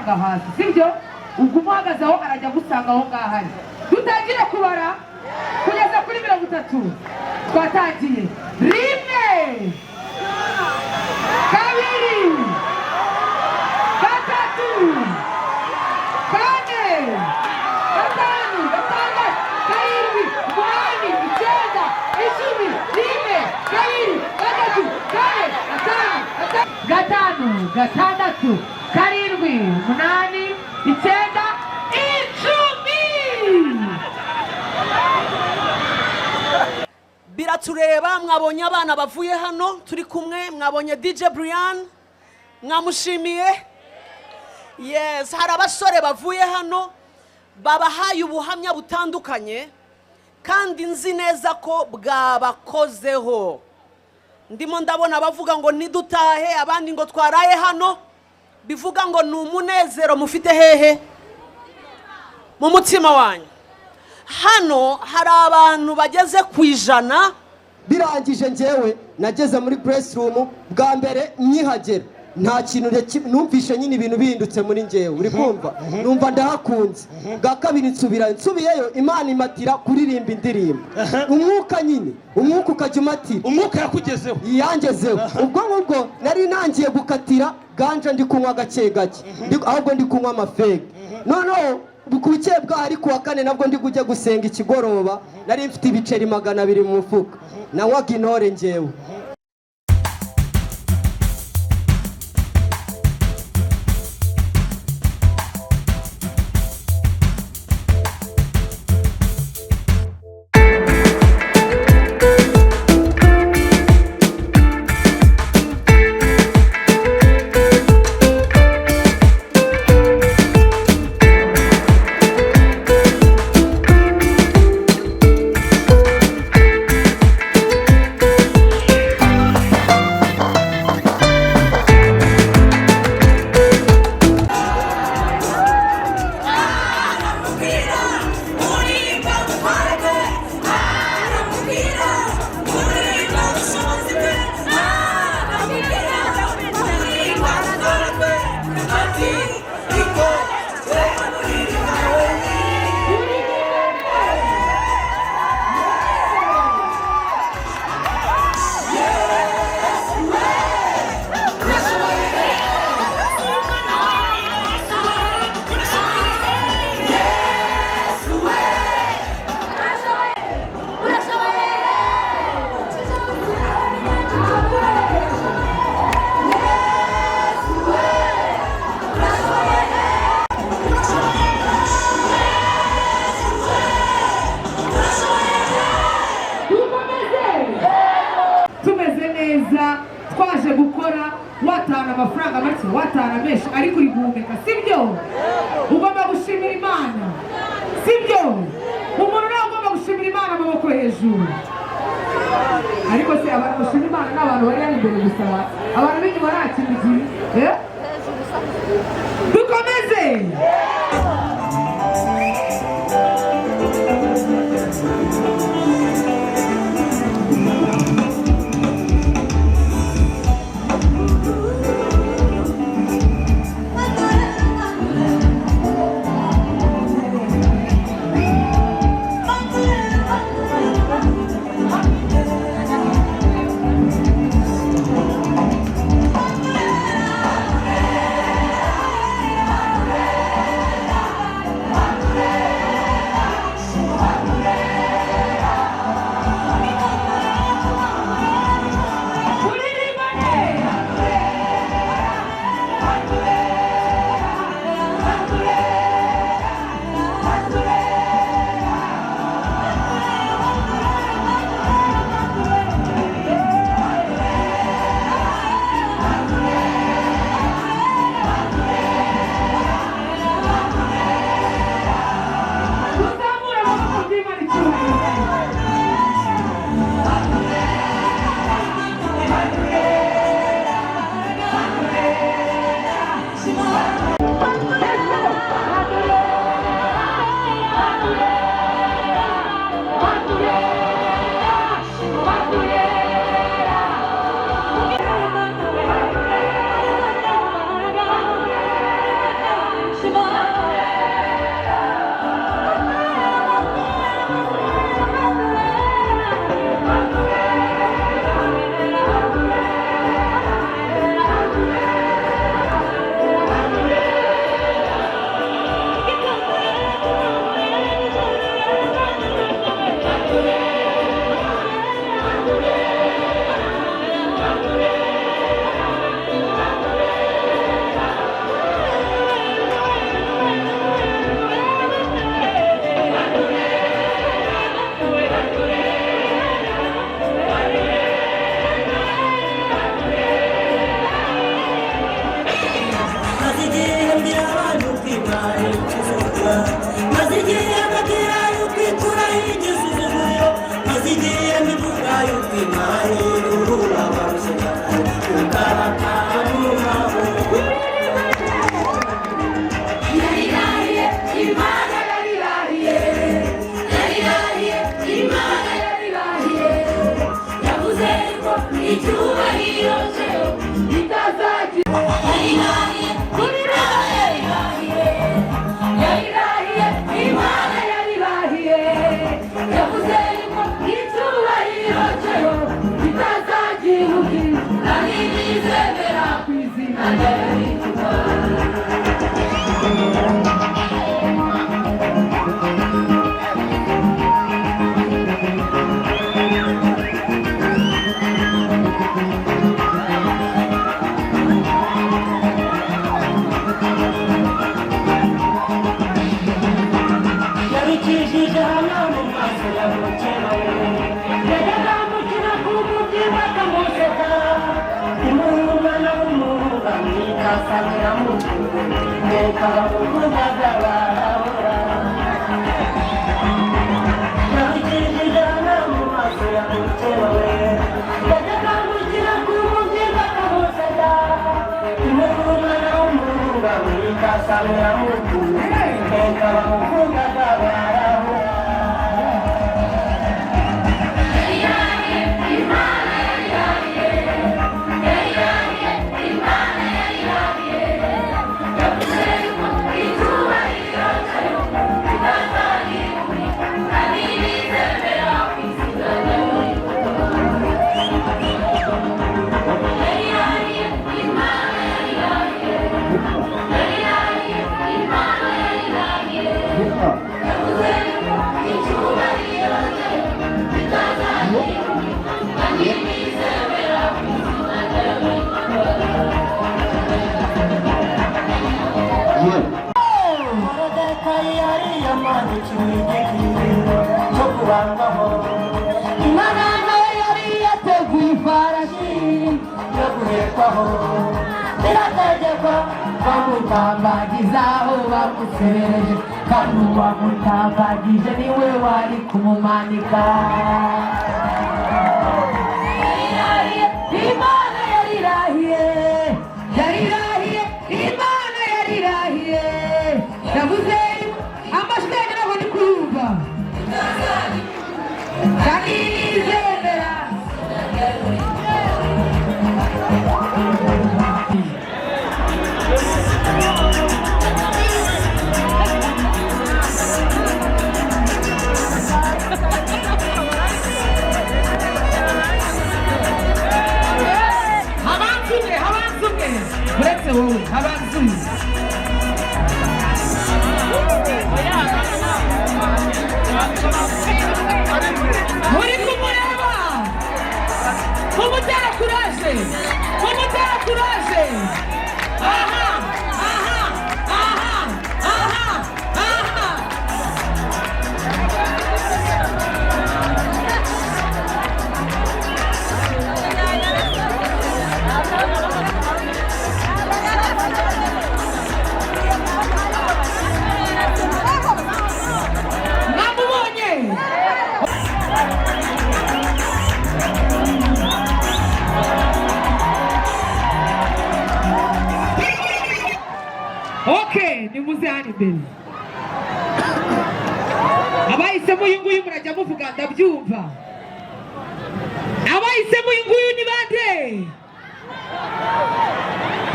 agusanga hasi, sibyo? Ubwo umuhagaze aho arajya agusanga aho ngaho ari. Dutangire kubara kugeza kuri 30. Twatangiye. 1, 2, 3, 4, 5, 6, 7, 8, 9, 10, 1, 2, 3, 4, 5, 6, 7, 8, 9, 10. Biratureba. Mwabonye abana bavuye hano turi kumwe, mwabonye DJ Brian, mwamushimiye. Yes, hari abasore bavuye hano babahaye ubuhamya butandukanye, kandi nzi neza ko bwabakozeho. Ndimo ndabona abavuga ngo ntidutahe, abandi ngo twaraye hano, bivuga ngo ni umunezero mufite hehe mu mutima wanyu. Hano hari abantu bageze ku 100. Birangije, njyewe nageze muri press room bwa mbere. Nkihagera nta kintu numvishe nyine, ibintu bihindutse muri njyewe, uri kumva, numva ndahakunze. Bwa kabiri nsubirayo, nsubiyeyo Imana imatira kuririmba indirimbo. Umwuka nyine, umwuka ukajya umatira. Umwuka yakugezeho. Yangezeho. Ubwo ngubwo nari ntangiye gukatira ganja, ndi kunywa gake gake, ahubwo ndi kunywa amafege. Noneho ku bukeye bwaho, ari kuwa kane, nabwo ndi kujya gusenga ikigoroba, nari mfite ibiceri 200 mu mufuka, nanywaga intore njyewe. Dukomeze tumeze neza, twaje gukora. Watana amafaranga make, watana menshi, ariko uri guhumeka, sibyo? Ugomba gushimira Imana, sibyo? Umuntu nawe ugomba gushimira Imana, amaboko hejuru. Ariko se abantu bashima Imana ni abantu bari hano imbere gusa? Abantu b'inyuma nta kintu kibi, eh? Dukomeze. Maze igihe mbabwira yuko ikura igisuzuguriro, maze igihe mbivuga yuko Imana iruhura abarushye ukabakanguraho. Yarirahiye, Imana yarirahiye, yarirahiye, Imana yarirahiye, yavuze ko icyubahiro cyayo kitazagira. Yarirahiye, Imana yarirahiye, yarirahiye, Imana yarirahiye, yavuze ko icyubahiro cyayo kitazagira ubwiza, kandi nizemera ku izina ryayo ritukwa. Yabicishije hano mu maso ya mukeba we, yajyaga amukina ku mubyimba akamuseka, imuha umwana w'umuhungu amwikasanira mu nuko abamukundaga barahora. Yabicishije hano mu maso ya mukeba we, yajyaga amukina ku mubyimba akamuseka, imuha umwana w'umuhungu amwikasanira mu nuko abamukundaga barahora. Moridekayi yari yamanikiwe igiti cyo kubambwaho, Imana nayo yari yateguye ifarashi yo guhekwaho, birategekwa bamutambagiza aho bamusereje, kandi uwamutambagije niwe wari kumumanika. Imana yarirahiye, yarirahiye, Imana yarirahiye, yavuze. Amajwi yanyu ntabwo ndi kuyumva. Kandi nizemera. Habanza umwe, habanza umwe, uretse wowe habanza umwe. Muri kumureba, kumutera kuraje, kumutera kuraje. Aha, aha, aha, aha, aha. Mwamubonye? Okay, nimuze hano imbere. Abahisemo uyu nguyu murajya muvuga ndabyumva. Abahisemo uyu nguyu ni bande?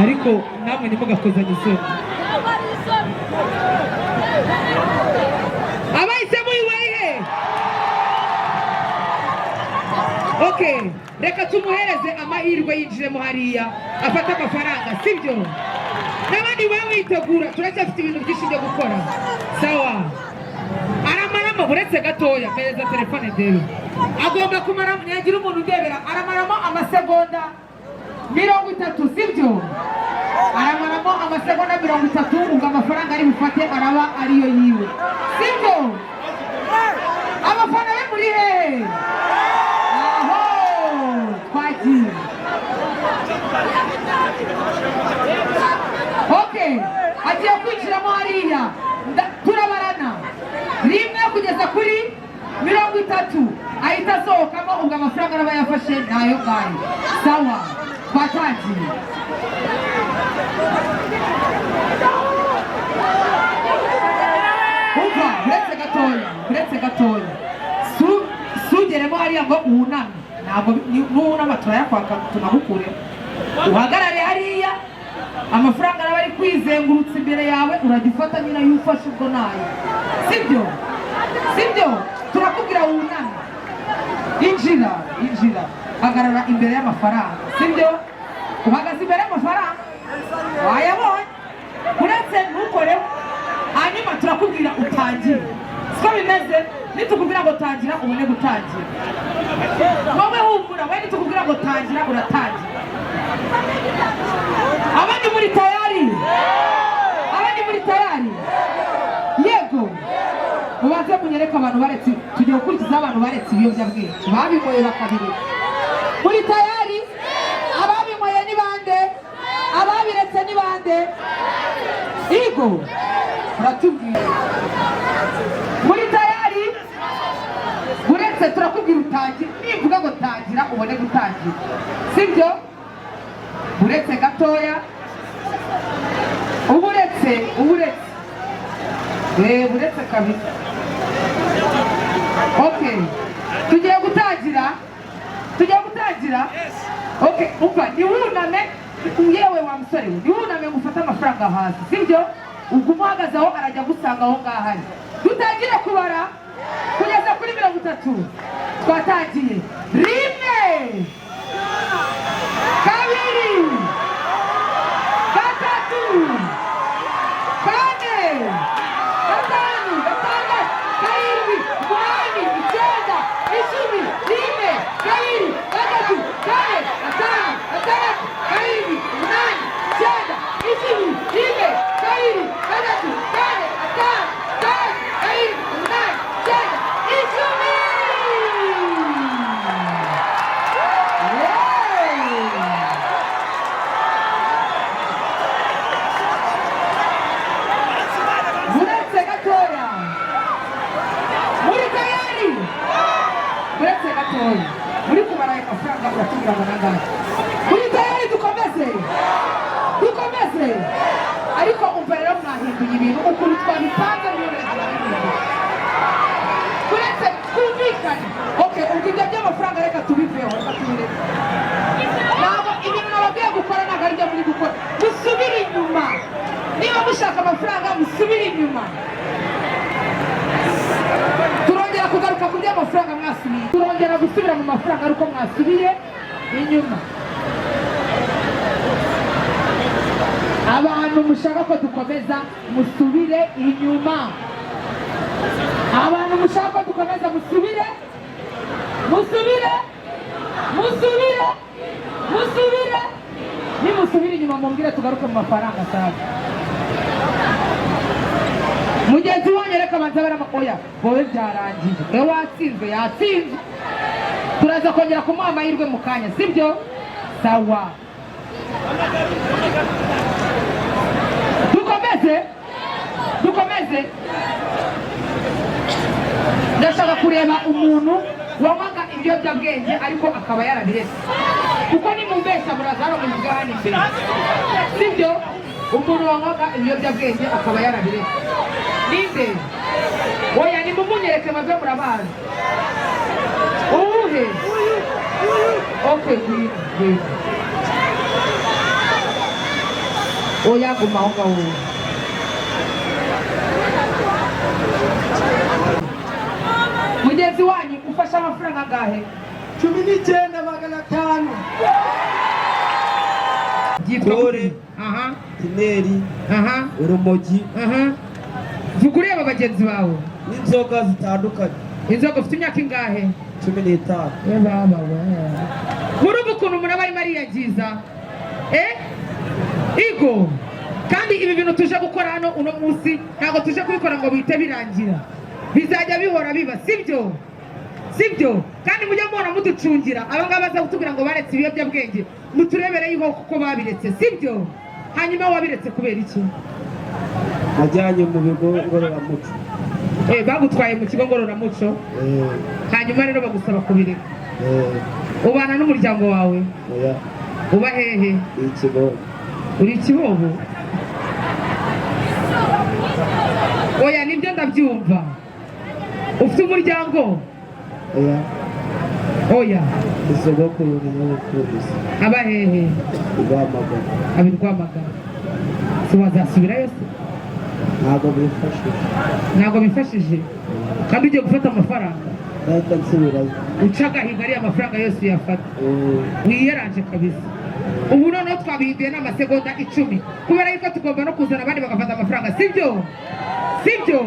Ariko namwe ntimugakozanye isoni. Abahisemo uyu wehe? Okay, reka tumuhereze amahirwe yinjiremo hariya afate amafaranga, sibyo? N'abandi bawe witegura, turacyafite ibintu byinshi byo gukora. Sawa, aramaramo, uretse gatoya, mpereza telefone ndebe. Agomba kumara, ntiyagira umuntu ndebera, aramaramo amasegonda 30, sibyo? Aramaramo amasegonda 30, ubwo amafaranga ari bufate araba ariyo yiwe, sibyo? Abafana be muri hehe? Aho twagiye. Okay, agiye kwinjiramo hariya. Turaba 30 ahita asohokamo. Ubwo amafaranga araba yafashe nayo ngayo. Sawa, twatangiye. Umva, uretse gatoya, uretse gatoya, sugeremo hariya ngo wuname. Ntabwo nuwunama turayakwaka tunagukureho. Uhagarare hariya, amafaranga araba ari kwizengurutsa imbere yawe, urajya ufata nyine ayo ufashe, ubwo nayo. Sibyo? Sibyo? Turakubwira wuname. Injira, injira, hagarara imbere y'amafaranga. Sibyo? Uhagaze imbere y'amafaranga, wayabonye, uretse ntukoreho. Hanyuma turakubwira utangire. Siko bimeze? Nitukubwira ngo tangira, ubone gutangira. Wowe humura, we nitukubwira ngo tangira, uratangira. Abandi muri tayari? Abandi muri tayari? Yego. Mubanze munyereke abantu baretse. Tugiye gukurikizaho abantu baretse ibiyobyabwenge, babinyweye bakabireka. Muri tayari? Ababinyweye ni bande? Ababiretse ni bande? Igo, muratubwira. Muri tayari? Uretse turakubwira utangira. Nivuga ngo tangira, ubone gutangira. Sibyo? Uretse gatoya, uba uretse, uba uretse, reba, uretse kabisa. Okay, tugiye gutangira, tugiye gutangira. Okay, umva, ntiwuname. Yewe wa musore we, ntiwuname ngo ufate amafaranga hasi. Sibyo? Ubwo umuhagaze aho, arajya agusanga aho ngaho ari. Dutangire kubara kugeza kuri 30. Twatangiye. 1, 2, 3, 4, 5, 6, 7, 8, 9, 10. 1, 2, 3, 4, 5, 6, 7, 8, 9, 10. 1, 2, 3, 4, 5, 6, 7, 8, 9, 10. Hey! Muretse gatoya. Muri tayari? Muretse gatoya. Muri kubara ayo mafaranga, uratubwira ngo nangahe? Muri tayari? Dukomeze, dukomeze. Ariko umva rero, mwahinduye ibintu ukuntu twabipanze. Niyo uretse twumvikane. Okay, ubwo ibyo by'amafaranga reka tubiveho, reka tubireke. Ntabwo ibintu nababwiye gukora ntabwo ari byo muri gukora. Musubire inyuma. Niba mushaka amafaranga, musubire inyuma. Turongera kugaruka ku by'amafaranga mwasubiye. Turongera gusubira mu mafaranga ariko mwasubiye inyuma. Abantu mushaka ko dukomeza, musubire inyuma. Abantu mushaka ko dukomeza, musubire, musubire, musubire, musubire. Nimusubire inyuma, mumbwire tugaruke mu mafaranga. Sawa, mugenzi wanyu reka banza barama. Oya, wowe byarangiye, we watsinzwe, yatsinzwe. Turaza kongera kumuha amahirwe mu kanya. Sibyo? Sawa, dukomeze, dukomeze. Ndashaka kureba umuntu wanywaga ibiyobyabwenge ariko akaba yarabiretse, kuko nimumbeshya muraza hano muvuge hano imbere. Sibyo? Umuntu wanywaga ibiyobyabwenge akaba yarabiretse ninde? Oya, nimumunyereke maze murabazi. Uwuhe? Okay, ngwino, ngwino. Oya, guma aho ngaho. Mugenzi wanyu ufashe amafaranga angahe? 19,500. Byitwa Kore. gute? Aha. Tineri. Aha. Urumogi. Aha, vuga ureba bagenzi bawe. N'inzoga zitandukanye. Inzoga. Ufite imyaka ingahe? 15. We baba we, murumva ukuntu umuntu aba arimo ariyagiza, eh? Igo, kandi ibi bintu tuje gukora hano uno munsi ntabwo tuje kubikora ngo bihite birangira, bizajya bihora biba. Sibyo? Sibyo? Kandi mujye muhora muducungira aba ngaba baza kutubwira ngo baretse ibiyobyabwenge, muturebere yuko kuko babiretse. Sibyo? Hanyuma wabiretse kubera iki? Najyanye mu bigo ngororamuco. Bagutwaye mu kigo ngororamuco? Eh. Hanyuma rero bagusaba kubireka? Eh. Ubana n'umuryango wawe? Oya. Uba hehe? Ikigo. Uri ikibobo? Oya, nibyo, ndabyumva. Ufite umuryango? Oya. Oya. Sogokuru na nyogokuru gusa. Aba hehe? Rwamagana. Abi Rwamagana. Si wazasubirayo se? Ntabwo bifashije. Ntabwo bifashije kandi ugiye gufata amafaranga. Ndahita nsubirayo. Uca agahigo, ariya mafaranga yose uyafata. Eh. Wiyaranje kabisa. Ubu noneho twabihinduye n'amasegonda 10, kubera yuko tugomba no kuzana abandi bagafata amafaranga, sibyo? Sibyo?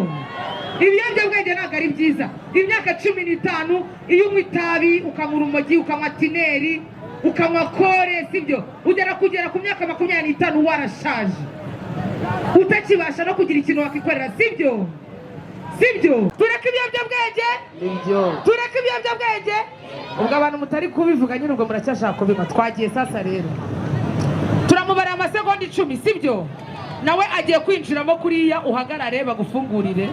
Ibiyobyabwenge ntabwo ari byiza. Imyaka 15, iyo unywa itabi, ukanywa urumogi, ukanywa tineri, ukanywa kore, sibyo, ugera kugera ku myaka 25 warashaje, utakibasha no kugira ikintu wakikorera, sibyo? Sibyo? Tureke ibiyobyabwenge. Nibyo. Tureke ibiyobyabwenge. Ubwo abantu mutari kubivuga nyine, ubwo muracyashaka kubinywa. Twagiye sasa rero, turamubara amasegonda 10, sibyo? Nawe agiye kwinjiramo kuriya. Uhagarare bagufungurire.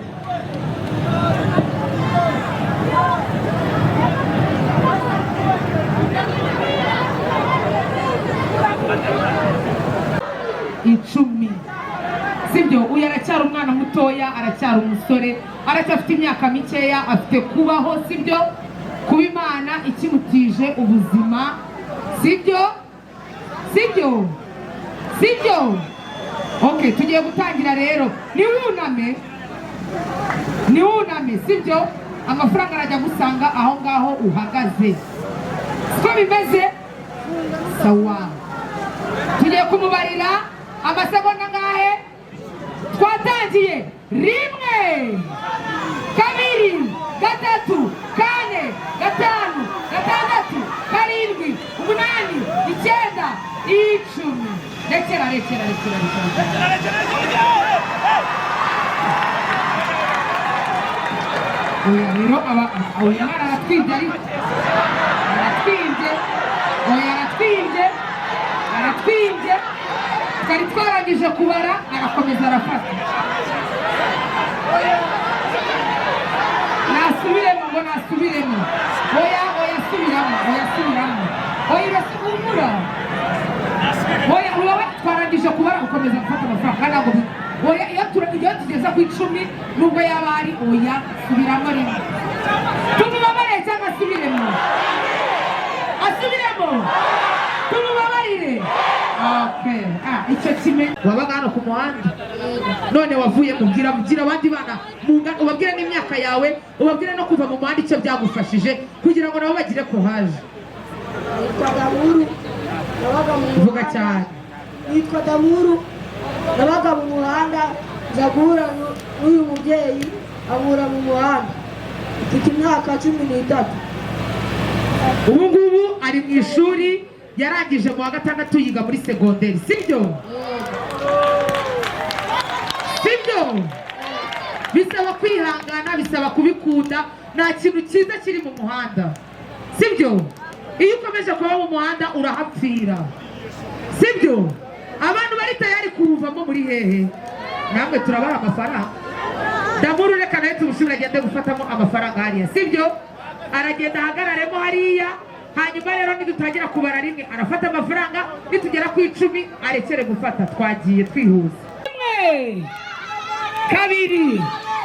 Icumi, sibyo? Uyu aracyari umwana mutoya, aracyari umusore, aracyafite imyaka mikeya, afite kubaho, sibyo? Kuba Imana ikimutije ubuzima, sibyo? Sibyo? Sibyo? Okay, tugiye gutangira rero. Niwuname, niwuname, sibyo? Amafaranga arajya gusanga aho ngaho uhagaze, siko bimeze? Sawa, tugiye kumubarira amasegonda angahe? Twatangiye. Rimwe, kabiri, gatatu, kane, gatanu, gatandatu, karindwi, umunani, icyenda, 10. Rekera, rekera, rekera, rekera. Oya rero, aba oya, mwana aratwibye, ariko aratwibye. Oya, aratwibye, aratwibye. Twari twarangije kubara, arakomeza arafata. Nasubiremo, ngo nasubiremo. Oya, oya, subiramo. Oya, subiramo. Oya, urasubura. Oya, wowe twarangije kubara, gukomeza gufata amafaranga kandi ntabwo oya, iyo tugeze ku 10, nubwo yaba ari oya, subiramo rimwe. Tumubabarire cyangwa asubiremo? Asubiremo, tumubabarire. Okay. Ah, icyo kimenyi. Wabaga hano ku muhanda, none wavuye. Mubwira, bwira abandi bana ubabwire n'imyaka yawe, ubabwire no kuva mu muhanda icyo byagufashije, kugira ngo nabo bagire courage. Nitwa Damuru, nabaga mu Vuga muhanda. cyane. Nitwa Damuru, nabaga mu muhanda, nza guhura n'uyu mubyeyi ankura mu muhanda. Mfite imyaka 13. Ubu ngubu ari mu ishuri, yarangije mu wa gatandatu, yiga muri segonderi, sibyo? Sibyo? Bisaba kwihangana, bisaba kubikunda. Nta kintu cyiza kiri mu muhanda, sibyo? Iyo ukomeje kuba mu muhanda urahapfira, sibyo? Abantu bari tayari kuwuvamo muri hehe? Namwe turabaha amafaranga. Damuru, reka nawe tumushimire, agende gufatamo amafaranga hariya, sibyo? Aragenda ahagararemo hariya. Hanyuma rero nidutangira kubara rimwe, arafata amafaranga. Nitugera ku 10, arekere gufata. Twagiye twihuse. Rimwe, kabiri,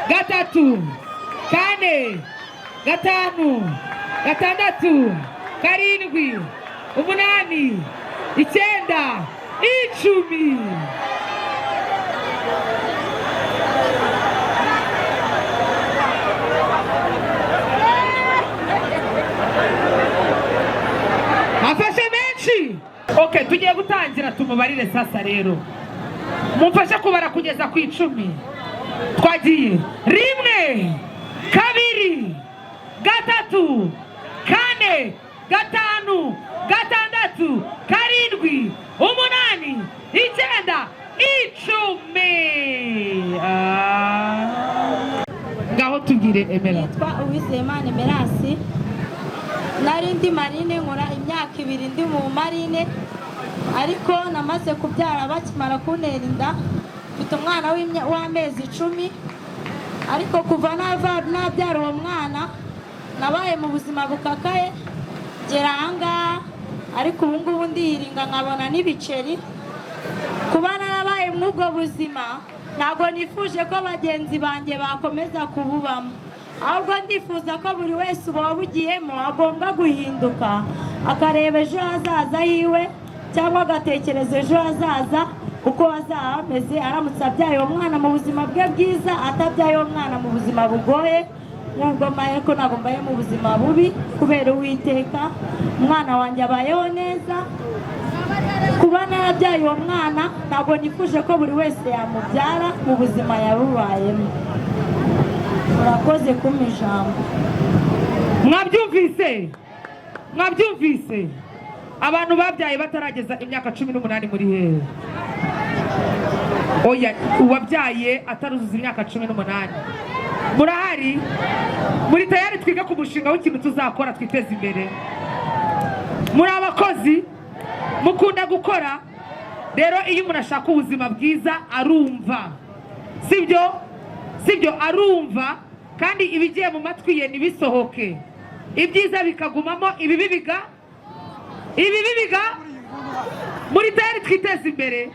gatatu, kane, gatanu, gatandatu, karindwi, umunani, icyenda, 10. Afashe menshi. Okay, tugiye gutangira tumubarire sasa rero. Mumfashe kubara kugeza ku 10. Twagiye. Rimwe, kabiri, gatatu, kane, gatanu, gatandatu, karindwi, umunani, icyenda, 10. Ah. Ngaho tubwire, Emera. Nitwa Uwizeyimana Emerasi. Nari ndi marine, nkora imyaka 2 ndi mu marine, ariko namaze kubyara bakimara kuntera inda. Mfite umwana w'amezi 10. Ariko kuva nabyara uwo mwana nabaye mu buzima bukakaye, ngera ahangaha, ariko ubu ngubu ndihiringa nkabona n'ibiceri. Kuba narabaye muri ubwo buzima, ntabwo nifuje ko bagenzi banjye bakomeza kububamo, ahubwo ndifuza ko buri wese uba wabugiyemo agomba guhinduka, akareba ejo hazaza hiwe cyangwa agatekereza ejo hazaza uko hazaba hameze aramutse abyaye uwo mwana mu buzima bwe bwiza, atabyaye uwo mwana mu buzima bugoye nk'ubwo mbaye, ko ntabwo mbaye mu buzima bubi kubera Uwiteka. Umwana wanjye abayeho neza. Kuba narabyaye uwo mwana, ntabwo nifuje ko buri wese yamubyara mu buzima yabubayemo. Murakoze kumpa ijambo. Mwabyumvise, mwabyumvise. Abantu babyaye batarageza imyaka 18 muri hehe? Oya, uwabyaye ataruzuza imyaka 18 murahari? Muri tayari twige ku mushinga w'ikintu tuzakora twiteze imbere? Muri abakozi, mukunda gukora. Rero iyo umuntu ashaka ubuzima bwiza arumva, sibyo? Sibyo? Arumva, kandi ibigiye mu matwi ye ntibisohoke, ibyiza bikagumamo, ibibi biga. Muri tayari twiteze imbere?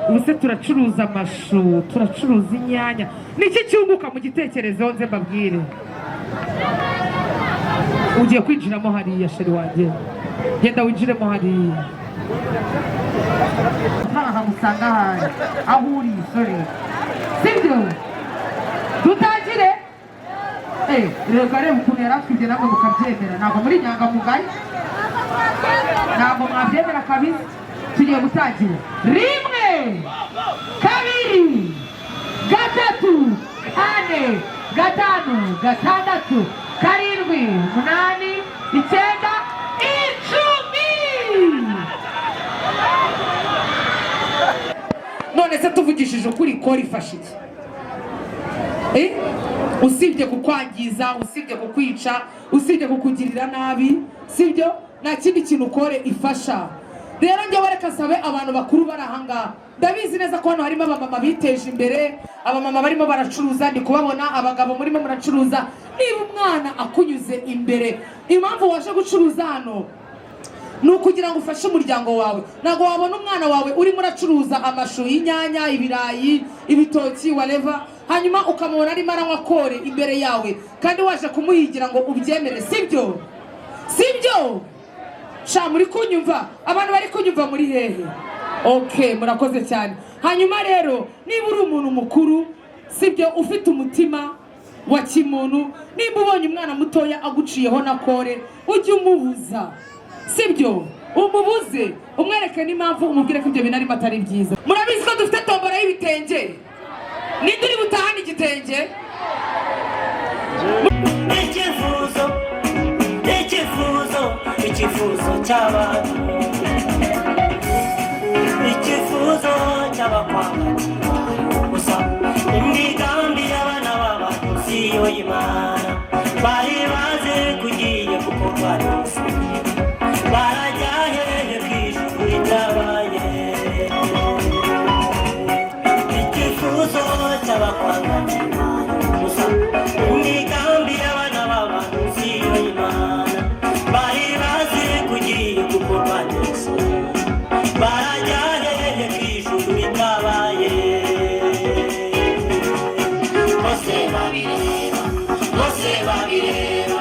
Ubu se turacuruza amashu, turacuruza inyanya, niki cyunguka mu gitekerezo? Nze mbabwire. Ugiye kwinjiramo hariya, chéri wanjye, genda winjiremo hariya, amafaranga akagusanga ahari aho uri. Sorry, sibyo? Dutangire. Reka reba ukuntu yari atwibye, namwe mukabyemera. Ntabwo muri inyangamugayo, ntabwo mwabyemera kabisa. Tugiye gutangira: 1, 2, 3, 4, 5, 6, 7, 8, 9, 10. None se tuvugishije ukuri, kora ifasha iki? Usibye kukwangiza, usibye kukwica, usibye kukugirira nabi, sibyo? Nta kindi kintu ukore ifasha. Rero njyewe reka nsabe abantu bakuru bari ahangaha. Ndabizi neza ko hano harimo abamama biteje imbere, abamama barimo baracuruza, ndi kubabona, abagabo murimo muracuruza. Niba umwana akunyuze imbere, impamvu waje gucuruza hano ni ukugira ngo ufashe umuryango wawe. Ntabwo wabona umwana wawe urimo uracuruza amashu, inyanya, ibirayi, ibitoki, whatever, hanyuma ukamubona arimo aranywa kore imbere yawe kandi waje kumuhigira ngo ubyemere, sibyo? Sibyo? Sha, muri kunyumva? Abantu bari kunyumva muri hehe? OK, murakoze cyane. Hanyuma rero niba uri umuntu mukuru, sibyo, ufite umutima wa kimuntu, niba ubonye umwana mutoya aguciyeho na kore, ujye umubuza, sibyo? Umubuze, umwereke n'impamvu, umubwire ko ibyo bintu arimo atari byiza. Murabizi ko dufite tombora y'ibitenge. Ninde uri butahane igitenge? Icyifuzo, icyifuzo, icyifuzo cy'abantu, icyifuzo cy'abakwanga kibaye ubusa. Imigambi y'abana b'abantu si yo y'Imana. Bari bazi kugiye gukorwa n'isi, barajya hehe ku ijuru ritabaye? Icyifuzo cy'abakwanga kibaye ubusa. Imigambi y'abana b'abantu si yo y'Imana. Bari bazi kugiye gukorwa n'isi, barajya hehe ku ijuru ritabaye? Bose babireba, bose babireba,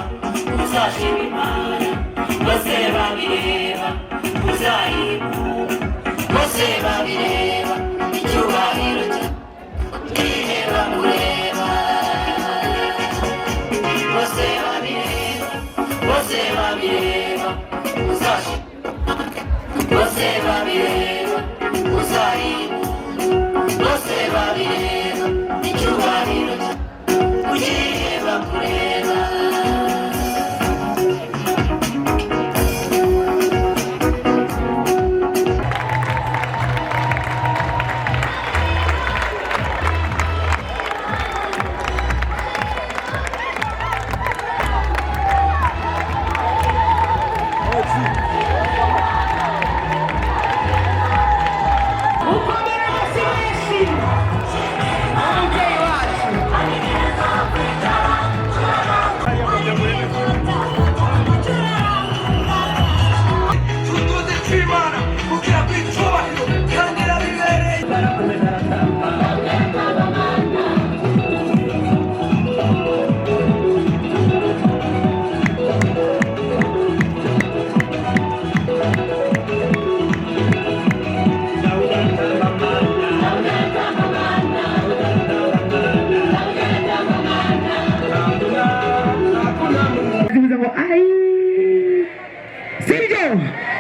uzashima Imana. Bose babireba, uzahimba. Bose babireba, icyubahiro cye bakureba. Bose babireba, bose babireba, uzashima. Bose babireba, uzahimba. Bose babireba, icyubahiro cye ugiye bakureba. Ukomere amashyi menshi.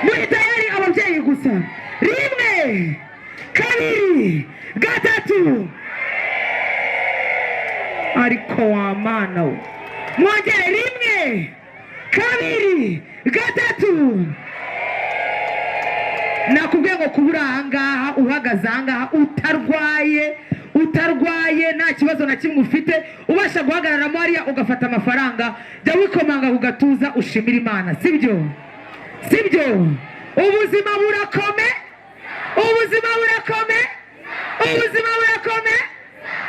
Muri tayari? Ababyeyi gusa. Rimwe, kabiri, gatatu. Ariko wa Mana we! Mwongere. Rimwe, kabiri, gatatu. Nakubwiye ngo kuba uri ahangaha, uhagaze ahangaha, utarwaye, utarwaye, nta kibazo na kimwe ufite, ubasha guhagararamo hariya ugafata amafaranga, jya wikomanga ku gatuza ushimira Imana. Sibyo? Sibyo? Ubuzima burakome, ubuzima burakome, ubuzima burakome.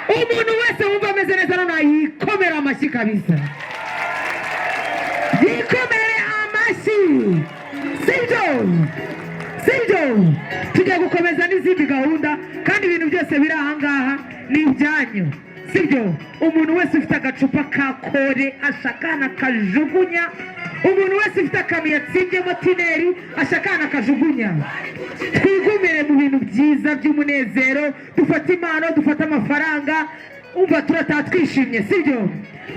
Umuntu wese wumva ameze neza noneho yikomera amashyi kabisa, yikomere amashyi. Sibyo? Sibyo? Tujya gukomeza n'izindi gahunda, kandi ibintu byose biri ahangaha ni ibyanyu. Sibyo? Umuntu wese ufite agacupa ka kore ashakana akajugunya. Umuntu wese ufite akantu yatsindyemo tineri ashakana akajugunya. Twigumire mu bintu byiza by'umunezero, dufate impano, dufate amafaranga. Umva, turataha twishimye. Sibyo?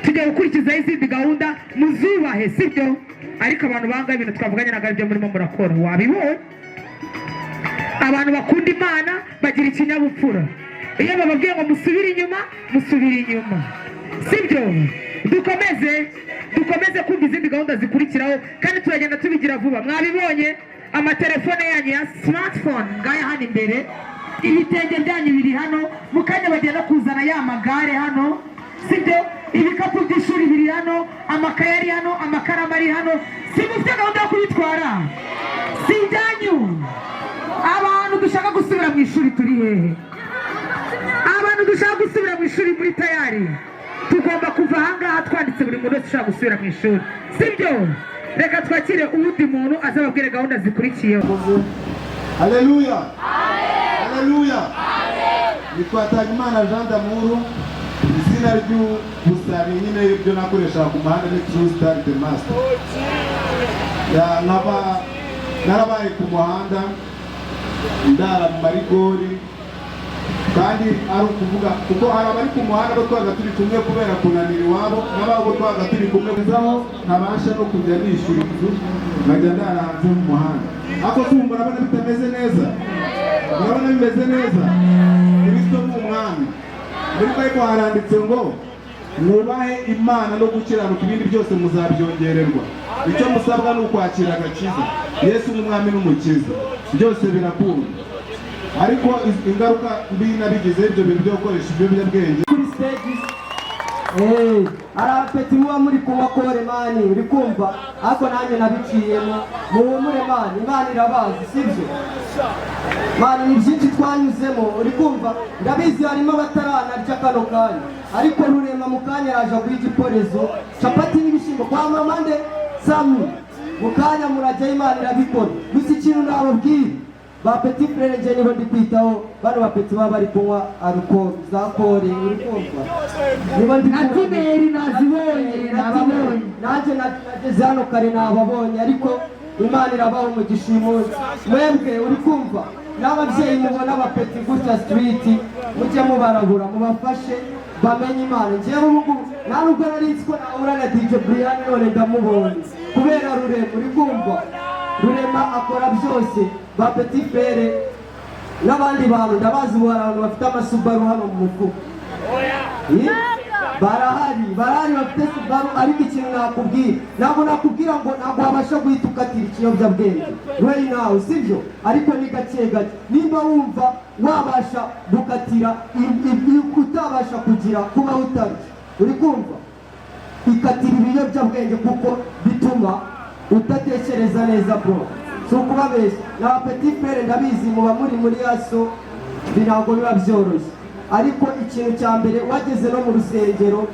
Tujya gukurikizaho izindi gahunda, muzubahe. Sibyo? Ariko abantu banga ibintu twavuganye ntabwo aribyo murimo murakora. Wabibonye? Abantu bakunda Imana bagira ikinyabupfura. Iyo bababwiye ngo musubire inyuma, musubire inyuma. Sibyo? Dukomeze, dukomeze kumva izindi gahunda zikurikiraho, kandi turagenda tubigira vuba. Mwabibonye, amatelefone yanyu ya smartphone ngaya hano imbere, ibitenge byanyu biri hano. Mu kanya bagenda kuzana ya magare hano. Sibyo? Ibikapu by'ishuri biri hano, amakaye ari hano, amakaramu ari hano. Si mufite gahunda yo kubitwara? Si ibyanyu? Abantu dushaka gusubira mu ishuri turi hehe? Abantu dushaka gusubira mu ishuri muri tayari? Tugomba kuva ahangaha twanditse buri muntu wese ushaka gusubira mu ishuri. Sibyo? Reka twakire uwundi muntu azababwire gahunda zikurikiyeho. Haleluya, haleluya! Nitwa Tagimana Jean d'Amour. Izina ry'ubusabi nyine ibyo nakoreshaga ku muhanda ni True Star the Master. Nkaba narabaye ku muhanda, ndara mu marigori, kandi ari ukuvuga kuko hari abari ku muhanda bo twaga turi kumwe kubera kunanira iwabo, n'ababo twaga turi kumwe aho ntabasha no kujya nishyura inzu, nkajya ndara hanze mu muhanda. Ariko si ubu murabona bitameze neza? Murabona bimeze neza? Kristo ni umwami. Muri Bible haranditse ngo mwubahe Imana no gukiranuka, ibindi byose muzabyongererwa. Icyo musabwa ni ukwakira agakiza, Yesu nk'umwami n'umukiza, byose birakunda. Ariko ingaruka mbi nabigize ibyo bintu byo gukoresha ibiyobyabwenge. Kuri stages hari abapeti muba muri kunywa kore, man, uri kumva? Ariko nanjye nabiciyemo. Muhumure, man, Imana irabazi. Sibyo, man? Ni byinshi twanyuzemo, uri kumva? Ndabizi harimo abataranarya kano kanya, ariko Rurema mu kanya araje aguha igiporezo, capati n'ibishyimbo kwa mama nde Sami. Mu kanya murajyayo, Imana irabikora. Gusa ikintu nababwira, ba petit frère, njye nibo ndi kwitaho. Bano bapeti baba bari kunywa alcool za kore, uri kumva? Nibo ndi Na tineri nazibonye, nababonye. Nanjye nageze hano kare nababonye, ariko Imana irabaha umugisha uyu munsi mwebwe, uri kumva? N'ababyeyi mubona abapeti gutya street, mujye mubarabura, mubafashe bamenye Imana. Njyewe ubu ngubu nta nubwo nari nzi ko nahura na DJ Brian, none ndamubonye kubera Rurema, uri kumva? Rurema akora byose. Ba petit frère n'abandi bantu ndabazi, ubu hari abantu bafite amasubaru hano mu mufuka. Barahari, barahari bafite Subaru. Ariko ikintu nakubwira, ntabwo nakubwira ngo ntabwo wabasha guhita ukatira ikiyobyabwenge right now, sibyo? Ariko ni gake gake. Nimba wumva wabasha gukatira, utabasha kugira kubaho utarya, uri kumva, ikatira ibiyobyabwenge kuko bituma udatekereza neza, bro. Si ukubabeshya, ni aba petit frère, ndabizi muba muri yaso, ntabwo biba byoroshye. Ariko ikintu cya mbere, wageze no mu rusengero,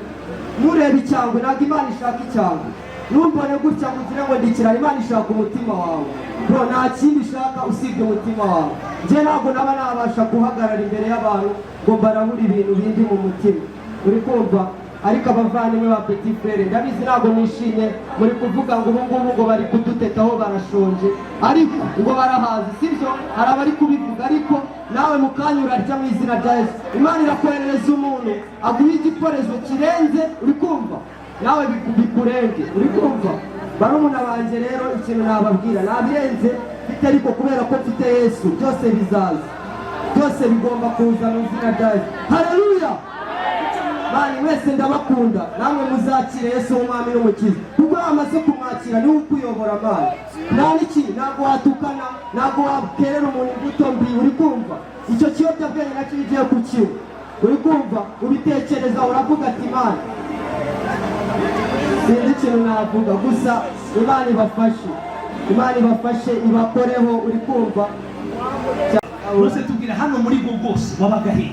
nturebe icyangwe. Ntabwo Imana ishaka icyangwe. Ntumbone gutya ngo ugire ngo ndikirara. Imana ishaka umutima wawe, bro. Nta kindi ishaka usibye umutima wawe. Njye ntabwo naba nabasha guhagarara imbere y'abantu ngo mbarabure ibintu bindi mu mutima, uri kumva? Ariko abavandimwe ba petit frère, ndabizi ntabwo nishimye. Muri kuvuga ngo ubu ngubu ngo bari kudutetaho, barashonje, ariko ngo barahazi. Sibyo? Hari abari kubivuga, ariko nawe mu kanya urarya mu izina rya Yesu. Imana irakoherereza umuntu aguha igiporezo kirenze, uri kumva? Nawe bikurenge, uri kumva? Barumuna banjye rero, ikintu nababwira, nabirenze mfite, ariko kubera ko mfite Yesu, byose bizaza, byose bigomba kuza mu izina rya Yesu. Haleluya! Bani mwese ndabakunda, namwe muzakire Yesu w'Umwami n'Umukiza, kuko yamaze kumwakira niwe ukuyobora. Man, nta n'iki, ntabwo watukana, ntabwo wakerera umuntu imbuto mbi. Uri kumva, icyo kiyobyabwenge nacyo iyo ugiye kukinywa, uri kumva, ubitekereza, uravuga ati: "Imana." Sinzi ikintu navuga, gusa Imana ibafashe, Imana ibafashe, ibakoreho. Uri kumva? Rwose tubwira, hano muri rwose wabaga he?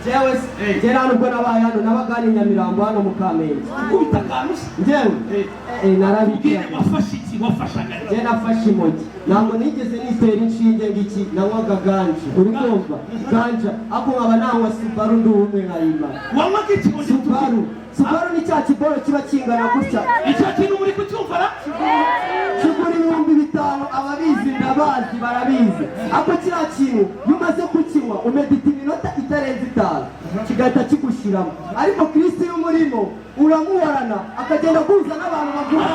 Jewe njye nta nubwo nabaye hano, nabaga hano i Nyamirambo, hano mu Kamenge. Ukubita akantu se? Njyewe narabikira. Ubwire, wafashe iki? Wafashaga iki? Njye nafashe imogi, ntabwo nigeze nitera inshinge ngo iki. Nanywaga ganja, uri kumva, ganja, ariko nkaba nanywa Subaru ndi umwe nkayimara. Wanywaga iki? Subaru. Subaru ni cya kiboro kiba kingana gutya. Icyo kintu muri kucyumva ra? Kigura 5000, ababizi ndabazi barabizi. Ariko kiriya kintu iyo umaze kukinywa umedita iminota itarenze 5, kigahita kigushyiramo. Ariko Kristo iyo umurimo uramuhorana, akagenda aguhuza n'abantu baguha.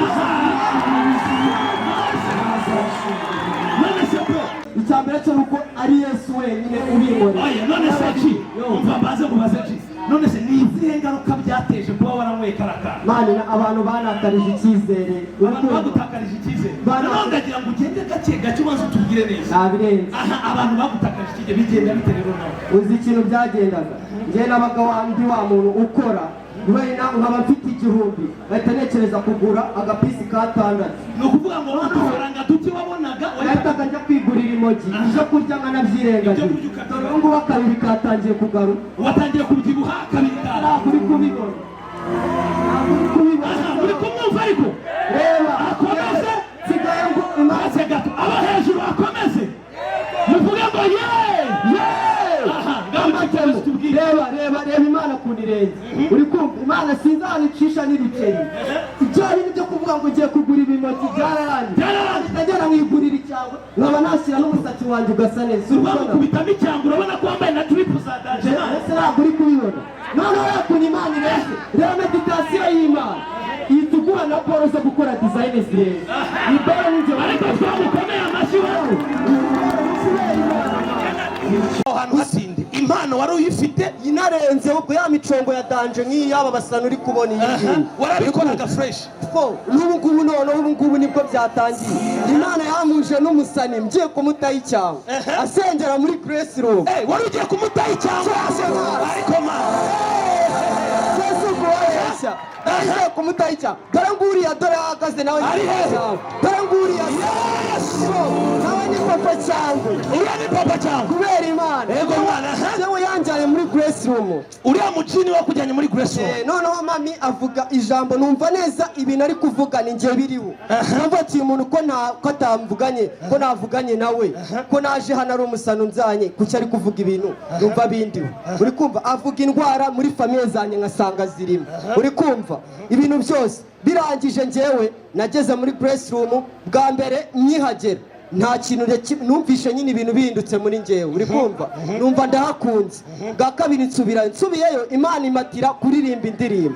None se bro, Icya mbere cyo ni uko ari Yesu wenyine ubinkorera. Oya, none se G, umva mbaze nkubaze G, none se ni izihe ngaruka byateje kuba waranyweye kariya kantu? Man, abantu bantakarije icyizere. Abantu bagutakarije icyizere. Noneho ndagira ngo ugende gake gake, ubanze utubwire neza. Nabirenze. Aha, abantu bagutakarije icyizere, bigenda bite rero nawe? Uzi ikintu byagendaga? Njye nabaga wa ndi wa muntu ukora wenda nkaba mfite 1000, ngahita ntekereza kugura agapisi ka 6. Ni ukuvuga ngo udufaranga duke wabonaga Nahitaga njya kwigurira imogi, ibyo kurya nkanabyirengagiza. Dore ubu ngubu akabiri katangiye kugaruka. Watangiye kubyibuha, akabiri kawe. Ntabwo uri kubibona, ntabwo uri kubibona. Uri kumwumva ariko? Reba. Akomeze. Nsigaye ngo imana Maze gato, abo hejuru akomeze, muvuge ngo ye ye. Aha ngaho ugikomeze tubwire. Reba, reba, reba Imana ukuntu irenze. Uri kumva, Imana sinzi ahantu icisha n'ibiceri. Ibyo bintu byo kuvuga ngo ugiye kugura ibinoti byararangiye. Byararangiye. Ndagera nkigurira icyangwe, nkaba nashyira n'umusatsi wanjye ugasa neza. Uri kubona? Bagukubitamo icyangwe, urabona ko wambaye na drip za danger. Ese ntabwo uri kubibona? Noneho rero ukuntu Imana irenze rero, méditation y'Imana ihita iguha na boro zo gukora design zirenze. Iyi boro ni njye. Ariko twamukomeye amashyi we. Kubera Imana. Aho hantu hatinde, impano wari uyifite? Inarenze ubwo, ya micongo ya danger nk'iyi y'aba basana uri kubona iyi ngiyi. Warabikoraga fresh? Fo, n'ubu ngubu, noneho ubu ngubu nibwo byatangiye. Imana yampuje n'umusani, ngiye kumutaho icyangwe asengera muri grace room. Eh, wari ugiye kumutaho icyangwe, ariko ma Yesu kubabeshya, ngiye kumutaho icyangwe. Dore nguriya, dore ahagaze nawe ni Ari hehe? cyangwe. Dore nguriya. Yes! Nawe ni papa cyangwe. Uriya ni papa cyangwe. Kubera Imana. Yego mwana, aha. Yewe, yanjyanye muri grace room. Uriya mujini wakujyanye muri grace room? Noneho mami avuga ijambo, numva neza ibintu ari kuvuga ni njye biriho. Numva ati uyu muntu ko nta ko atamvuganye, ko navuganye nawe, ko naje hano ari umusano unzanye, kuki ari kuvuga ibintu numva bindiho? Uri kumva, avuga indwara muri famille zanjye nkasanga zirimo. Uri kumva, ibintu byose birangije, njyewe nageze muri grace room bwa mbere nkihagera, nta kintu numvishe nyine ibintu bihindutse muri njyewe. Uri kumva, numva ndahakunze. Bwa kabiri nsubira, nsubiyeyo Imana imatira kuririmba indirimbo.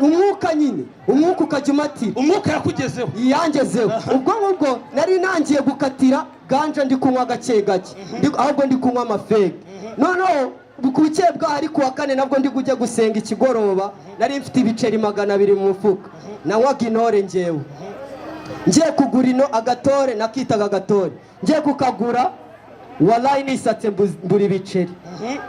Umwuka nyine, umwuka ukajya umatira. Umwuka yakugezeho. Yangezeho. Ubwo ngubwo nari nangiye gukatira ganja, ndi kunywa gake gake, ahubwo ndi kunywa amafege. Noneho ku bukeye bwaho, ari kuwa kane, nabwo ndi kujya gusenga ikigoroba, nari mfite ibiceri 200 mu mufuka. Nanywaga intore njyewe, ngiye kugura ino agatore, nakitaga agatore, ngiye kukagura, walayi nisatse mbura ibiceri.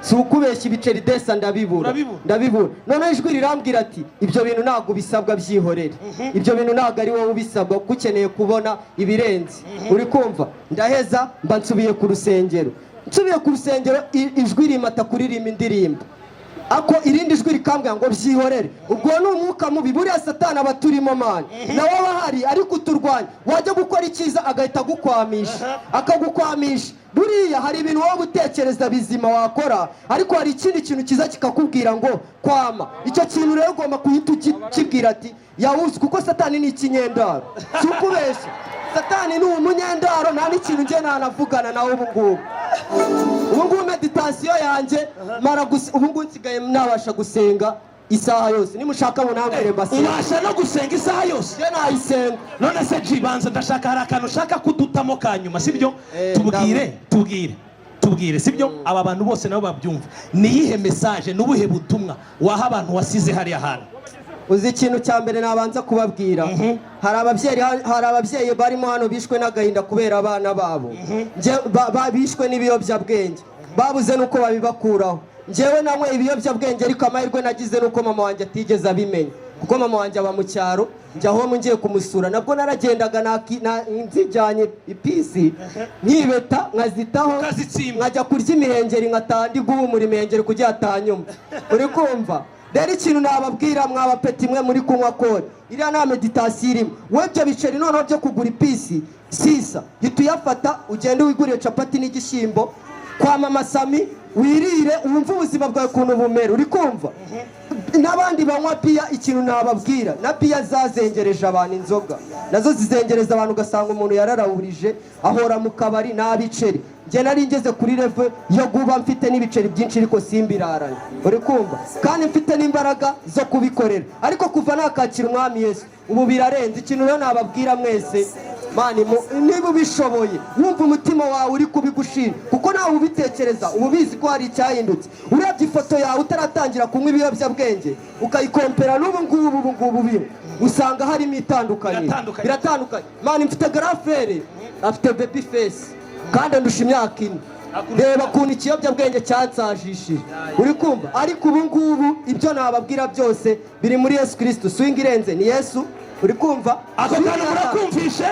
Si ukubeshya, ibiceri desa ndabibura. Urabibura. Ndabibura. Noneho ijwi rirambwira ati: "Ibyo bintu ntabwo ubisabwa, byihorere. Ibyo bintu ntabwo ari wowe ubisabwa, kuko ukeneye kubona ibirenze." Uri kumva, ndaheza mba nsubiye ku rusengero. Nsubiye ku rusengero, ijwi rimata kuririmba indirimbo, ako irindi jwi rikambwira ngo byihorere. Ubwo ni umwuka mubi. Buriya Satani aba turimo, man, nawe aba ahari ari kuturwanya. Wajya gukora icyiza agahita agukwamisha, akagukwamisha. Buriya hari ibintu wowe utekereza bizima wakora, ariko hari ikindi kintu cyiza kikakubwira ngo kwama. Icyo kintu rero ugomba guhita ukibwira ati yawuzi, kuko Satani ni ikinyendaro. Si ukubeshya, Satani ni umunyendaro. Nta n'ikintu njye ntanavugana nawe. Ubu ngubu, ubu ngubu méditation yanjye mara gusa, ubu ngubu nsigaye nabasha gusenga. Isaha yose nimushaka munambwire mbasenge. Ubasha no gusenga isaha yose? Njye nayisenga. None se G, banza, ndashaka, hari akantu ushaka kudutamo ka nyuma, sibyo? Eh, Tubwire. Ndabona. Tubwire, tubwire, sibyo? Aba bantu bose nabo babyumva. Ni iyihe message, ni ubuhe butumwa waha abantu wasize hariya hantu? Uzi ikintu cya mbere nabanza kubabwira? Hari ababyeyi barimo hano bishwe n'agahinda kubera abana babo. Bishwe n'ibiyobyabwenge, babuze n'uko babibakuraho. Njyewe nanywe ibiyobyabwenge, ariko amahirwe nagize nuko mama wanjye atigeze abimenya, kuko mama wanjye aba mu cyaro. Njya aho ngiye kumusura, nabwo naragendaga nzijyanye ipisi, nkibeta nkazitaho. Ukazitsimba. Nkajya kurya imihengeri, nkataha ndi guhumura imihengeri kugira atanyuma. Uri kumva? Rero ikintu nababwira, mwaba peti mwe muri kunywa kore, iriya nta méditation irimo. We ibyo biceri noneho byo kugura ipisi sisa, hita uyafata ugende wigurire capati n'igishyimbo kwa mama Sami, wirire, wumve ubuzima bwawe ukuntu bumera. Uri kumva? N'abandi banywa biya, ikintu nababwira, na biya zazengereje abantu, inzoga nazo zizengereza abantu, ugasanga umuntu yararahurije, ahora mu kabari nta biceri. Njye nari ngeze kuri level yo kuba mfite n'ibiceri byinshi, ariko simbiraranye. Uri kumva? Kandi mfite n'imbaraga zo kubikorera, ariko kuva nakakira Umwami Yesu, ubu birarenze. Ikintu rero nababwira mwese, man, niba ubishoboye, wumva umutima wawe uri kubigushima, kuko nawe ubitekereza uba ubizi ko hari icyahindutse. Urebye ifoto yawe utaratangira kunywa ibiyobyabwenge, ukayikompera n'ubu ngubu, ubu ngubu bino, usanga harimo itandukaniro. Biratandukanye. Biratandukanye, man. Mfite grand frère afite baby face kandi andusha imyaka 4. Reba ukuntu ikiyobyabwenge cyansajishije. Uri kumva? Ariko ubu ngubu ibyo nababwira byose biri muri Yesu Kirisitu. Swing irenze ni Yesu. Uri kumva? Ako kantu murakumvishe?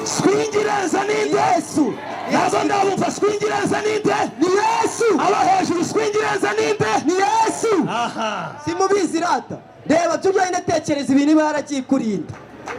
Swing irenze ninde? Yesu. Ntabwo ndabumva. Swing irenze ninde? Ni Yesu. Aba hejuru, swing irenze ninde? Ni Yesu. Aha. Simubizi rata. Reba, jya ugenda tekereza ibintu iba yaragiye ikurinda.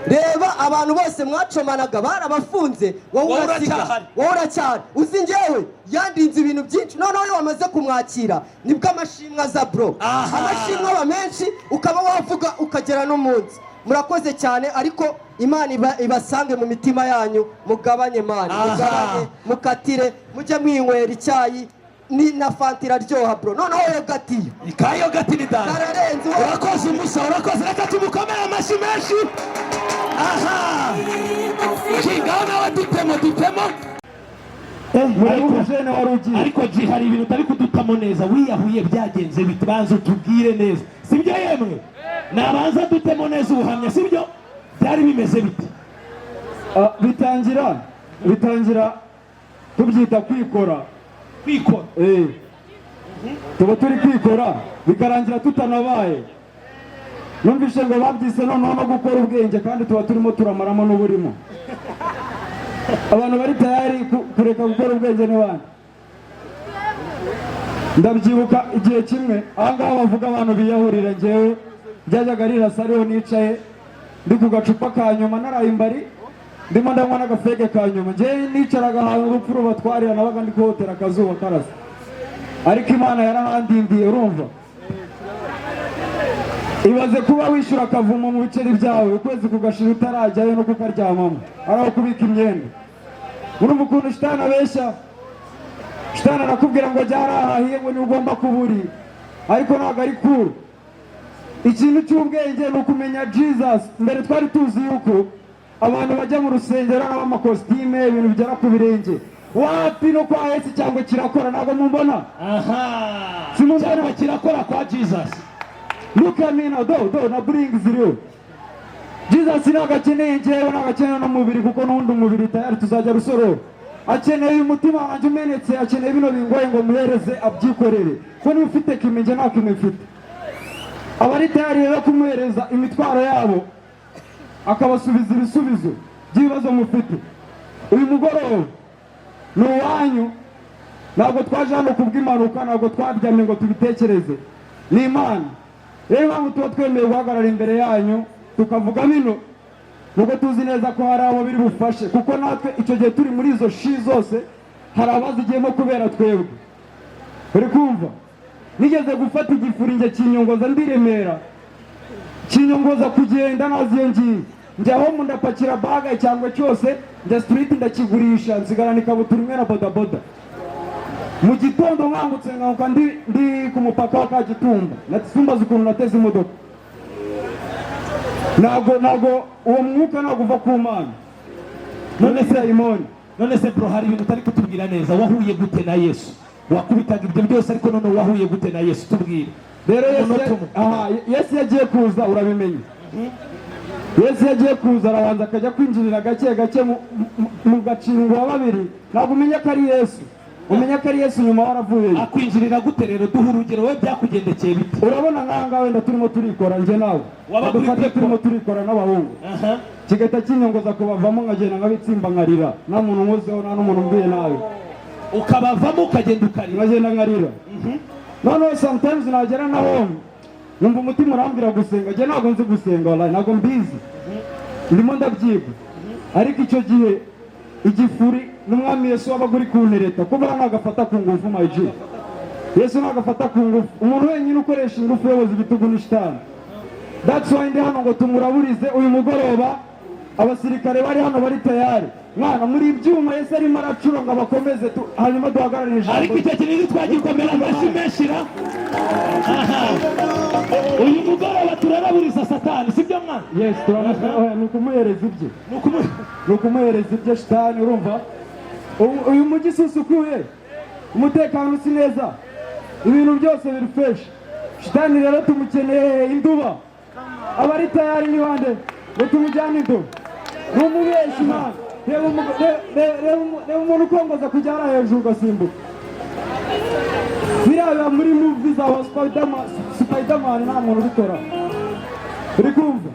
Reba abantu bose mwacomanaga barabafunze, wowe Wowe urasiga. uracyahari. Wowe uracyahari. Uzi njyewe yandinze ibintu byinshi. Noneho iyo wamaze kumwakira, nibwo amashimwe aza, bro. Aha. Amashimwe aba menshi, ukaba wavuga ukagera n'umunsi. Murakoze cyane, ariko Imana ibasange mu mitima yanyu. Mugabanye, man. Aha. Mugabanye, mukatire, mujye mwinywera icyayi ni na Fanta, iraryoha, bro. Noneho yogatiyo Kayo gati ni dada. Kararenze. Urakoze umusa, urakoze. Reka tumukomere amashyi menshi. Aha, kingaho nawe, dutemo, dutemo. Murabujene wari ugiye. Ariko G, hari ibintu utari kudutamo neza. Wiyahuye byagenze bite? Banza utubwire neza, sibyo? Yemwe, nabanza dutemo neza ubuhamya, sibyo? Byari bimeze bite? Ah, bitangira tubyita kwikora. Kwikora. Eh. Tuba turi kwikora, bikarangira tutanabaye. Numvise ngo babyise noneho no gukora ubwenge, kandi tuba turimo turamaramo n'uburimo. Abantu bari tayari kureka gukora ubwenge ni bande? Ndabyibuka igihe kimwe ahangaha bavuga abantu biyahurira, njyewe byajyaga rirasa ariho nicaye, ndi ku gacupa ka nyuma, naraye imbari, ndimo ndanywa n'agafege ka nyuma. Njyewe nicaraga ahantu urupfu rubatwarira, nabaga ndi kuhotera akazuba karasa, ariko Imana yarahandindiye. Urumva, ibaze kuba wishyura akavumo mu biceri byawe, ukwezi kugashira utarajyayo no kukaryamamo, ari aho kubika imyenda. Urumva ukuntu shitani abeshya? Shitani arakubwira ngo jya hariya hahiye, ngo niba ugomba kuba uri, ariko ntabwo ari cool. Ikintu cy'ubwenge ni ukumenya Jesus. Mbere twari tuzi yuko abantu bajya mu rusengero n'abamakositime, ibintu bigera ku birenge. Wapi, no kwa Yesu cyangwa kirakora. Ntabwo mumbona? Aha. Simumbona? Cyangwa kirakora kwa Jesus. Look at me now, do do na bling ziriho. Jesus ntabwo akeneye njyewe, ntabwo akeneye n'umubiri, kuko n'ubundi umubiri tayari tuzajya rusororo. Akeneye umutima wanjye umenetse, akeneye bino bingoye ngo muhereze abyikorere, ko niba ufite kimi, njye nta kimi mfite. Abari tayari rero kumuhereza imitwaro yabo, akabasubiza ibisubizo by'ibibazo mufite, uyu mugoroba ni uwanyu. Ntabwo twaje hano kubw'impanuka, ntabwo twaryamye ngo tubitekereze, ni Imana. Rero impamvu tuba twemeye guhagarara imbere yanyu tukavuga bino, nuko tuzi neza ko hari abo biri bufashe, kuko natwe icyo gihe turi muri izo shi zose, hari abazigiyemo kubera twebwe. Uri kumva? Nigeze gufata igifuringe kinyongoza, ndi Remera, kinyongoza kugenda nazi iyo ngiye. Njyaho mu ndapakira baga icyangwe cyose, njya street ndakigurisha, nsigarana ikabutura imwe na bodaboda. Mu gitondo nkangutse, nkanguka ndi ku mupaka wa Kagitumba. Simbaza ukuntu nateze imodoka. Ntabwo uwo mwuka ntabwo uva ku Mana. None se Dayimoni. None se bro, hari ibintu utari kutubwira neza. Wahuye gute na Yesu? Wakubitaga ibyo byose, ariko none wahuye gute na Yesu? Tubwire. Rero Yesu Umunota umwe. Aha, Yesu yagiye kuza, urabimenya, Yesu yagiye kuza arabanza akajya kwinjirira gake gake mu gacingo wa babiri. Ntabwo umenya ko ari Yesu, umenya ko ari Yesu nyuma waravuyeyo. Akwinjirira gute rero? Duha urugero, wowe byakugendekeye bite? Urabona nk'aha ngaha wenda turimo turikora, njye nawe. Wabaga uri Badufate. kwikora. Turimo turikora n'abahungu, kigahita kinyongoza kubavamo, nkagenda nkabitsimba, nkarira, nta muntu nkozeho, nta n'umuntu mbwiye nabi. Ukabavamo ukagenda ukarira? Nkagenda nkarira. Noneho sometimes nagera na home, nkumva umutima urambwira gusenga. Njye ntabwo nzi gusenga, wallahi ntabwo mbizi, ndimo ndabyiga. Ariko icyo gihe igifuri n'Umwami Yesu wabaga uri kuntereta, kuko buriya ntabwo afata ku ngufu, my G. Yesu ntabwo afata ku ngufu. Umuntu wenyine ukoresha ingufu uyoboza igitugu ni shitani. That's why ndi hano ngo tumuraburize uyu mugoroba. Abasirikare bari hano bari tayari, mwana, muri ibyuma Yesu arimo aracura ngo abakomeze hanyuma duhagarare ijambo. Ariko icyo kintu twagikomera amashyi menshi ra. Aha. Uyu mugoroba turaraburiza Satani, sibyo mwana? Yes, oya, ni ukumuhereza ibye, ni ukumuhereza ibye shitani. Urumva uyu mujyi si usukuye, umutekano usi neza, ibintu byose biri fresh. Shitani rero tumukeneye induba. Abari tayari ni bande ngo tumujyane induba? Ni umubeshi, man. Reba umuntu ukongoza kujya hariya hejuru ugasimbuka. Biriya biba muri movie za Spiderman. Spiderman nta muntu ubikora. Uri kumva?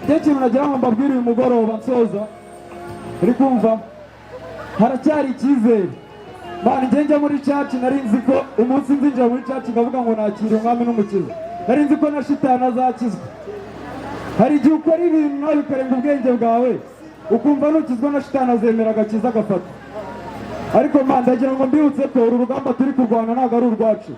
Icyo kintu nagira ngo mbabwire uyu mugoroba nsoza, uri kumva, haracyari icyizere. Man, njye njya muri church, nari nzi ko umunsi nzinjira muri church ngavuga ngo nakira Umwami n'Umukiza, nari nzi ko na shitani azakizwa. Hari igihe ukora ibintu nawe bikarenga ubwenge bwawe, ukumva nukizwa na shitani azemera agakiza agafata. Ariko man, ndagira ngo mbibutse ko uru rugamba turi kurwana ntabwo ari urwacu.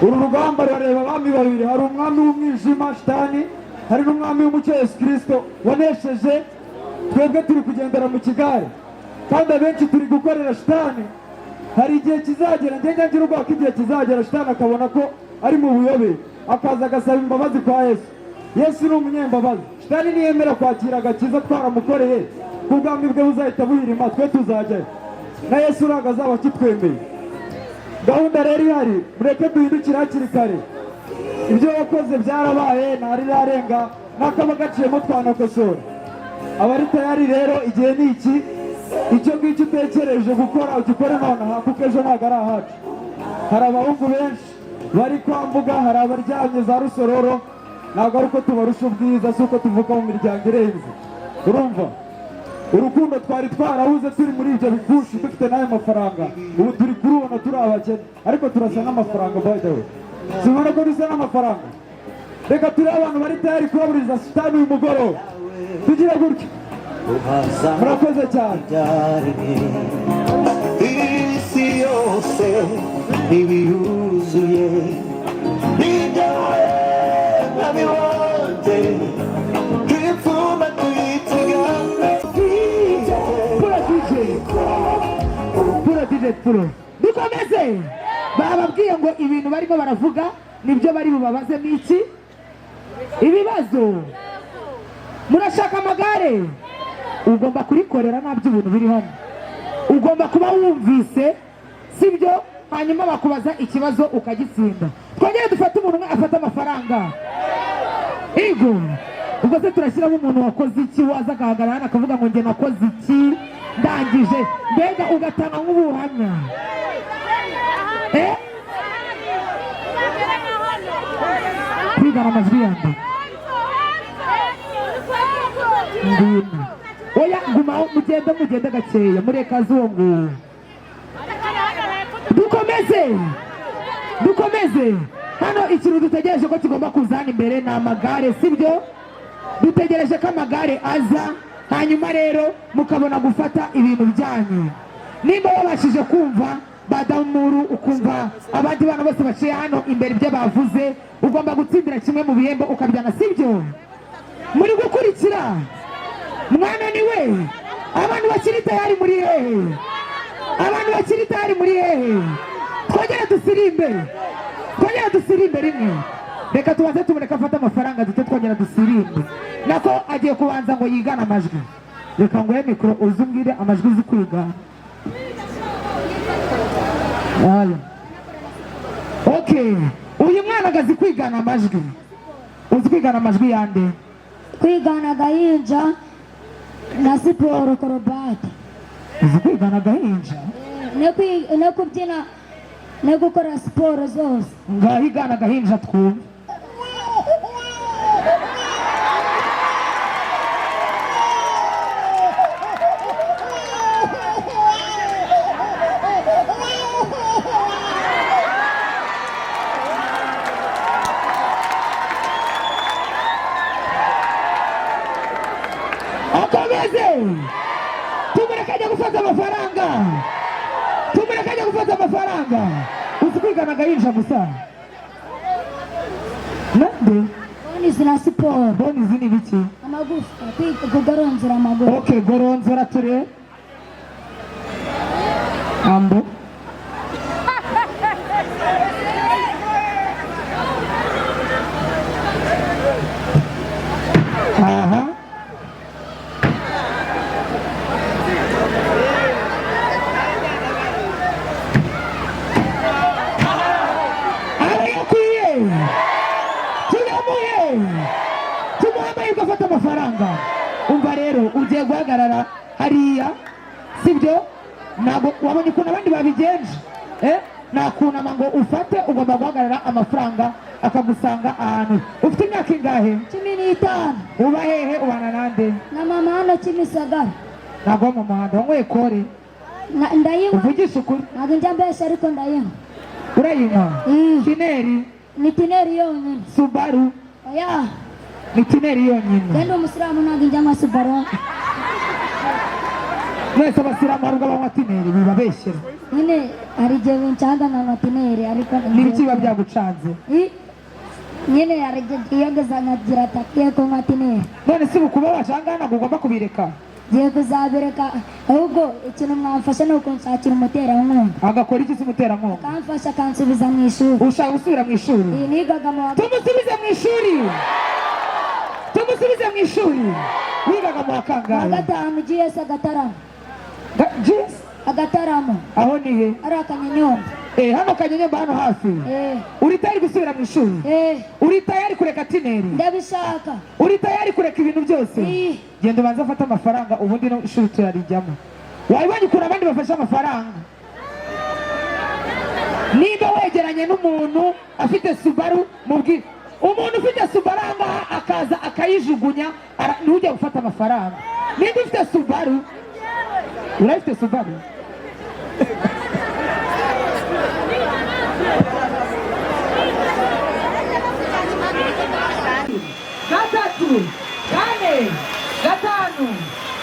Uru rugamba rurareba abami babiri: hari umwami w'umwijima shitani, hari n'umwami w'umucyo Yesu Kirisito wanesheje. Twebwe turi kugendera mu kigare, kandi abenshi turi gukorera shitani. Hari igihe kizagera, njye ngira ubwoba ko igihe kizagera shitani akabona ko ari mu buyobe, akaza agasaba imbabazi kwa Yesu. Yesu ni umunyembabazi. Shitani niyemera kwakira agakiza twaramukoreye, ko ubwami bwe buzahita buhirima, twe tuzajyayo, na Yesu ntabwo azaba akitwemeye. Gahunda rero ihari, mureke duhindukire hakiri kare. Ibyo wakoze byarabaye, ntarirarenga n'akaba gaciyemo, twanakosora. Abari tayari rero, igihe ni iki. Icyo ngicyo utekereje gukora ugikore nonaha, kuko ejo ntabwo ari ahacu. Hari abahungu benshi bari kwambuga, hari abaryamye za Rusororo. Ntabwo ari uko tubarusha ubwiza, si uko tuvuka mu miryango irenze. Urumva, urukundo twari twarahuze turi muri ibyo bikushi, dufite n'ayo mafaranga. Ubu turi kurubona turi abakene, ariko turasa n'amafaranga. By the way, sibona ko dusa n'amafaranga? Reka turi abantu bari tayari kuraburiza shitani uyu mugoroba, tugire gutya. Murakoze cyane. Isi yose ntibiyuzuye ibyawe nabibonye twipfuma tuyitega. Pura DJ, pura DJ, pura. Dukomeze. Bababwiye ngo ibintu barimo baravuga nibyo bari bubabazemo iki ibibazo. Murashaka amagare, ugomba kurikorera. Nta by'ubuntu biri hano. Ugomba kuba wumvise, sibyo? Hanyuma bakubaza ikibazo ukagitsinda. Twongere dufate umuntu umwe afate amafaranga. Igo ubwo se turashyiramo umuntu wakoze iki, waza agahagarara hano akavuga ngo njye nakoze iki, ndangije, mbega ugatanga nk'ubuhamya. Kwigana amajwi ya mbere. Ngwino. Oya, gumaho, mugende, mugende gakeya, murekaze uwo nguwo. Dukomeze, dukomeze. Hano ikintu dutegereje ko kigomba kuza hano imbere ni amagare, sibyo? Dutegereje ko amagare aza, hanyuma rero mukabona gufata ibintu byanyu. Nimba wabashije kumva badamuru, ukumva abandi bana bose baciye hano imbere ibyo bavuze, ugomba gutsindira kimwe mu bihembo ukabyana, sibyo? Muri gukurikira? Mwananiwe? Abantu bakiri tayari muri hehe? Abantu bakiri tayari muri hehe? Twongere dusirimbe, twongere dusirimbe rimwe. Reka tubanze tuboneke afate amafaranga dute, twongera dusirimbe. Nako agiye kubanza ngo yigane amajwi. Reka nguhe mikoro uze umbwire amajwi uzi kwigana. Halo. Okay, uyu mwana agazi kwigana amajwi. Uzi kwigana amajwi yande? Kwigana agahinja na siporo korobati. Uzi kwigana agahinja? No kubyina no gukora siporo zose. Ngaho igana agahinja twumve. Akomeze, tumureke ajya gufata amafaranga, tumureke ajya gufata amafaranga. Uzi kwigana agahinja gusa nande? Bonizi na siporo. Bonizi ni biki? Amagufa, kugoronzora amagufa. Okay, goronzora ture ambo. Aha, arayakwiye, tuyamuhe, tumuhe amahirwe afata amafaranga. Umva rero, ugiye guhagarara hariya, sibyo? Ntabwo wabonye ukuntu abandi babigenje, eh? Nakunama ngo ufate, ugomba guhagarara amafaranga akagusanga ahantu. Ufite imyaka ingahe? 15. Uba hehe? Ubana nande? Na mama hano Kimisagara. Ntabwo mu muhanda wanyweye kore? Ndayinywa. Uvugisha ukuri. Ntabwo njya mbeshya ariko ndayinywa. Urayinywa? Tineri? Ni tineri yonyine. Subaru? Oya. Ni tineri yonyine. Kandi umusilamu ntabwo njya nywa Subaru. Mwese abasilamu hari ubwo banywa tineri bibabeshyera. Nyine hari igihe bincanga nkanywa tineri ariko ni ibiki biba byagucanze? Nyine hari igihe byiyongeza nkagira atakiye kunywa tineri. None se ubu kuba wacanga ntabwo ugomba kubireka? Ngiye kuzabireka, ahubwo ikintu mwamfasha ni ukunshakira umuterankunga. Agakora iki se umuterankunga? Akamfasha akansubiza mu ishuri. Ushaka gusubira mu ishuri? Iyi nigaga mu wa Tumusubize mu ishuri! Tumusubize mu ishuri! Wigaga mu wa kangahe? Mu wa 5 GS Agataramo. GS? Agataramo. Aho ni he? Ari Akanyenyomba. Hano Kanyenyomba hano hafi. Uri tayari gusubira mu ishuri? Uri tayari kureka tineri? Ndabishaka. Uri tayari kureka ibintu byose? Genda ubanze afate amafaranga ubundi no ishuri turarijyamo. Wabibonye ukuntu abandi bafashe amafaranga? Niba wegeranye n'umuntu afite Subaru, mubwire. Umuntu ufite Subaru ahangaha akaza akayijugunya, ntujye gufata amafaranga. Niba ufite Subaru, urayifite Subaru? Gatatu, kane, gatanu,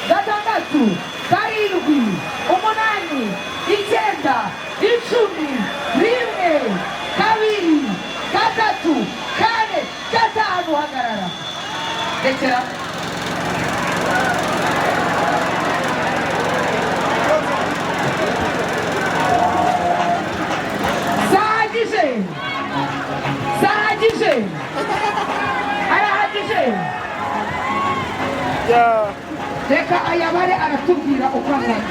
gatandatu, karindwi, umunani, icyenda, 10, 1, 2, 3, 4, 5, hagarara. Rekera. Sahagije. Sahagije. Arahagije. Reka ayabare aratubwira uko angana.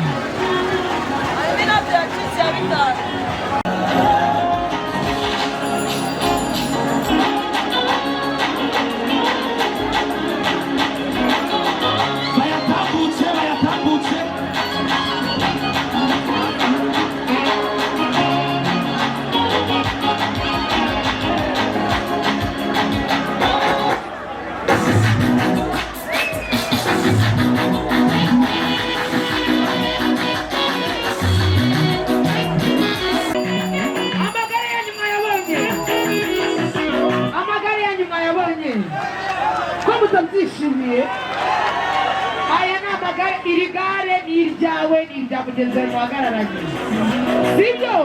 Bayatambutse, bayatambutse. Amagare yanyu mwayabonye, amagare yanyu mwayabonye, ko mutabyishimiye? Aya ni amagare, iri gare ni iryawe, ni irya mugenzi wawe muhagararanye, sibyo?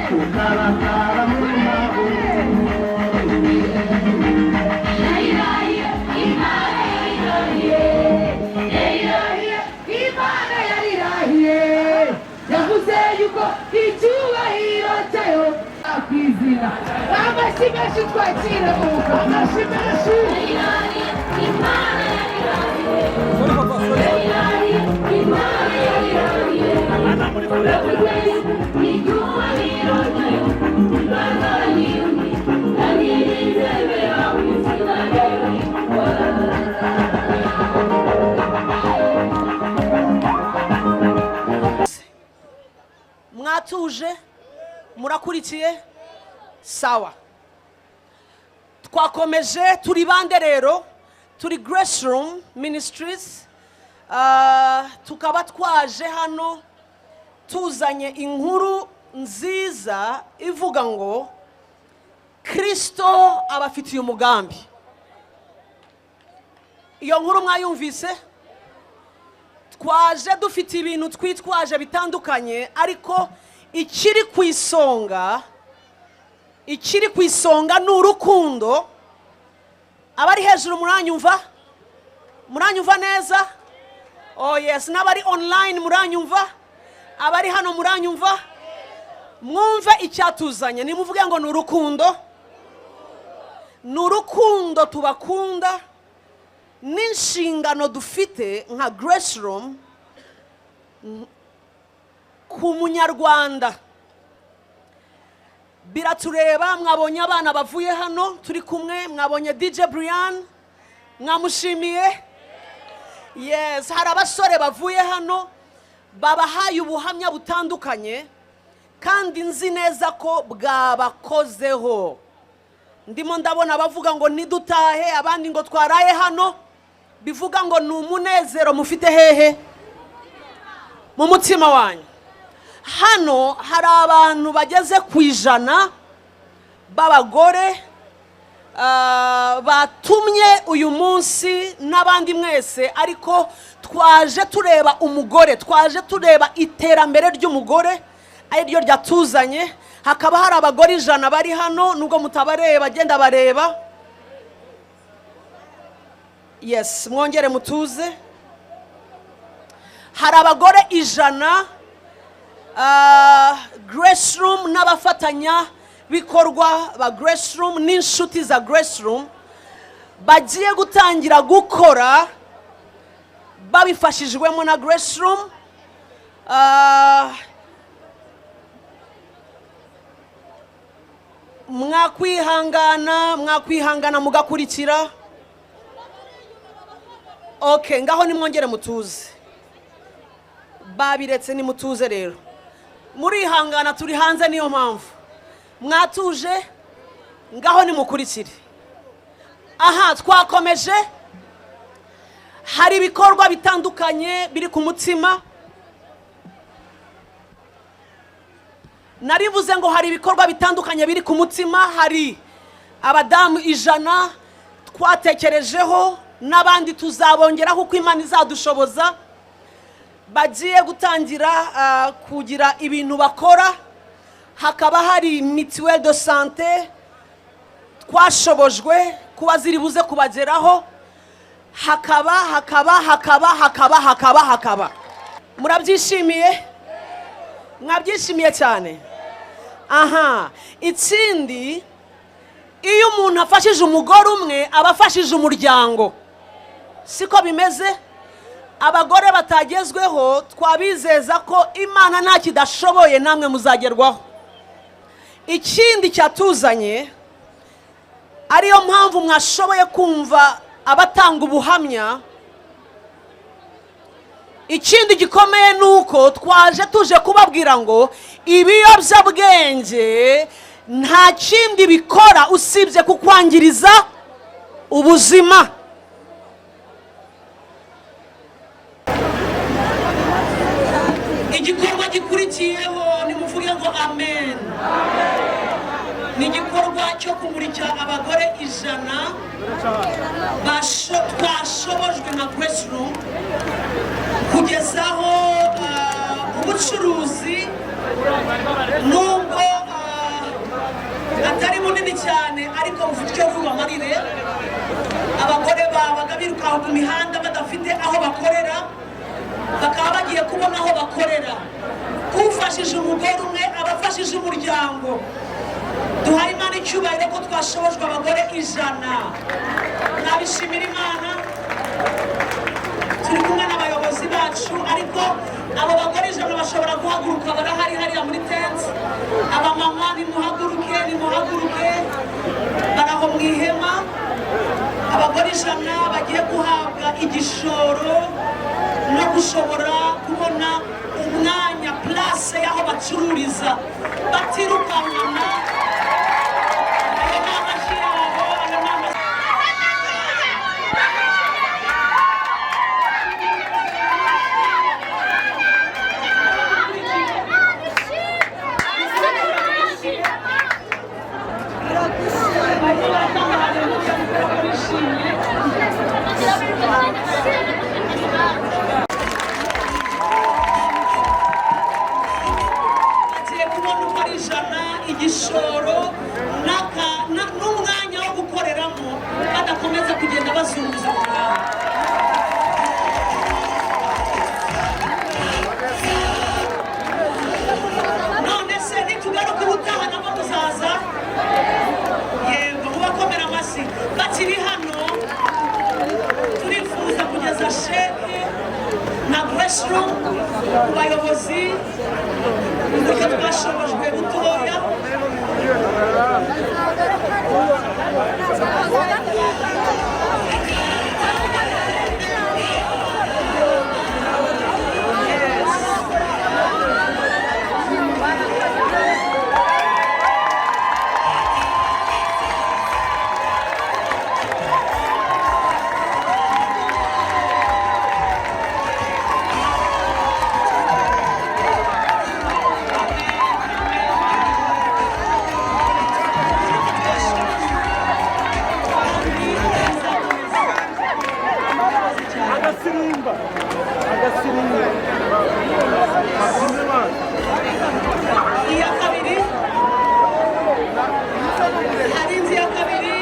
Ukabakaba mu maboko. Imana yarirahiye, yavuze yuko icyubahiro cyayo ku izina. Amashyi menshi, twakira amashyi menshi. Mwatuje, murakurikiye? Sawa, twakomeje. Turi bande rero? Turi Grace Room Ministries. Tukaba twaje hano tuzanye inkuru nziza ivuga ngo Kirisito abafitiye umugambi. Iyo nkuru mwayumvise? Twaje dufite ibintu twitwaje bitandukanye, ariko ikiri ku isonga ni urukundo. Abari hejuru muranyumva? Muranyumva neza? Oh yes. N'abari online muranyumva? Abari hano muranyumva? Mwumve icyatuzanye, nimuvuge ngo ni urukundo. Ni urukundo tubakunda n'inshingano dufite nka Grace Room ku munyarwanda biratureba. Mwabonye abana bavuye hano turi kumwe, mwabonye DJ Brian, mwamushimiye? Yes. Hari abasore bavuye hano babahaye ubuhamya butandukanye, kandi nzi neza ko bwabakozeho. Ndimo ndabona abavuga ngo ntidutahe, abandi ngo twaraye hano, bivuga ngo ni umunezero mufite hehe? Mu mutima wanyu. Hano hari abantu bageze ku 100 b'abagore batumye uyu munsi n'abandi mwese, ariko twaje tureba umugore, twaje tureba iterambere ry'umugore, ari ryo ryatuzanye. Hakaba hari abagore 100 bari hano, nubwo mutabareba, genda bareba. Yes, mwongere mutuze. Hari abagore 100 Grace Room n'abafatanya bikorwa ba Grace Room n'inshuti za Grace Room bagiye gutangira gukora babifashijwemo na Grace Room. Mwakwihangana mugakurikira. Okay, ngaho nimwongere mutuze. Babiretse, nimutuze rero. Murihangana, turi hanze, niyo mpamvu. Mwatuje? Ngaho nimukurikire. Aha twakomeje. Hari ibikorwa bitandukanye biri ku mutima. Narivuze ngo hari ibikorwa bitandukanye biri ku mutima. Hari abadamu 100 twatekerejeho, n'abandi tuzabongeraho uko Imana izadushoboza, bagiye gutangira kugira ibintu bakora. Hakaba hari mutuelle de santé twashobojwe kuba ziri buze kubageraho. Hakaba hakaba hakaba hakaba hakaba hakaba. Murabyishimiye? Mwabyishimiye cyane. Aha, ikindi, iyo umuntu afashije umugore umwe, aba afashije umuryango, siko bimeze? Abagore batagezweho, twabizeza ko Imana nta kidashoboye, namwe muzagerwaho. Ikindi cyatuzanye, ariyo mpamvu mwashoboye kumva abatanga ubuhamya, ikindi gikomeye ni uko twaje tuje kubabwira ngo ibiyobyabwenge nta kindi bikora usibye kukwangiriza ubuzima. Igikorwa gikurikiyeho, nimuvuge ngo amen, ni igikorwa cyo kumurikira abagore 100 twashobojwe na Grace Room kugezaho ubucuruzi, nubwo cyane ariko bufite icyo bubamarire. Abagore babaga birukanka ku mihanda badafite aho bakorera, bakaba bagiye kubona aho bakorera. Ufashije umugore umwe aba afashije umuryango. Duhaye Imana icyubahiro ko twashobojwe abagore 100. Nabishimira Imana. Turi kumwe n'abayobozi bacu, ariko abo bagore 100 bashobora guhaguruka, barahari hariya muri tente. Abamama nimuhaguruke, nimuhaguruke, baraho mu ihema. Abagore 100 bagiye guhabwa igishoro no gushobora kubona umwanya, place y'aho bacururiza batirukankana. Ayo ni amashyi yabo, ayo ni amashyi. Barimo baratanga haleluya kubera ko bishimye. Bagiye kubona uko ari 100 igishoro n'umwanya wo gukoreramo, badakomeza kugenda bazunguza ku muhanda. None se nitugaruka ubutaha nabwo tuzaza? Yego, mubakomera amashyi bakiri hano. Turifuza kugeza sheke na Grace Room ku bayobozi, uburyo twashobojwe butoya. Agasirimba, agasirimba. Iya kabiri, hari inzu ya kabiri,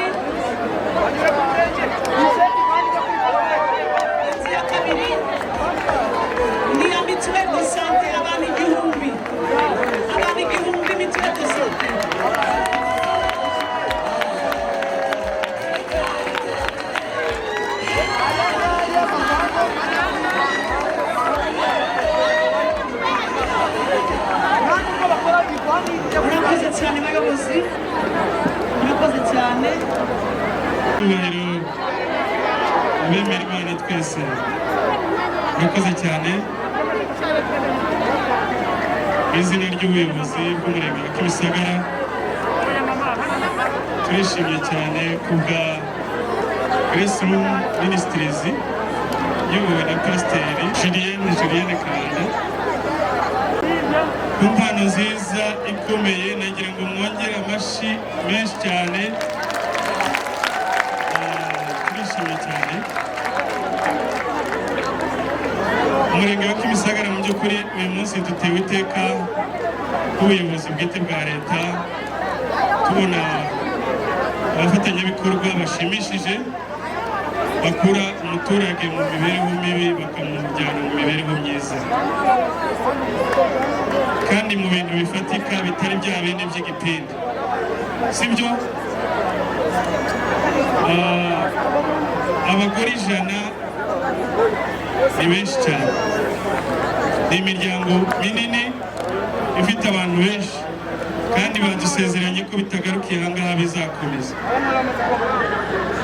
inzu ya kabiri ni iya mutuelle de santé, abantu 1000, abantu 1000, mutuelle de santé. Murakoze cyane bayobozi, murakoze cyane. Icyubahiro abemera Imana twese, murakoze cyane. Mu izina ry'ubuyobozi bw'umurenge wa Kimisagara, turishimye cyane ku bwa Grace Room Ministries iyobowe na Pasiteri Julienne, Julienne Kabanda, ku mpano nziza ikomeye. Nagira ngo mwongere amashyi menshi cyane. Turishimye cyane. Umurenge wa Kimisagara, mu by'ukuri uyu munsi dutewe iteka k'ubuyobozi bwite bwa leta, tubona abafatanyabikorwa bashimishije bakura umuturage mu mibereho mibi bakamujyana mu mibereho myiza, kandi mu bintu bifatika, bitari bya bindi by'igipindi, sibyo? Abagore 100 ni benshi cyane, ni imiryango minini ifite abantu benshi, kandi badusezeranye ko bitagarukiye aha ngaha, bizakomeza.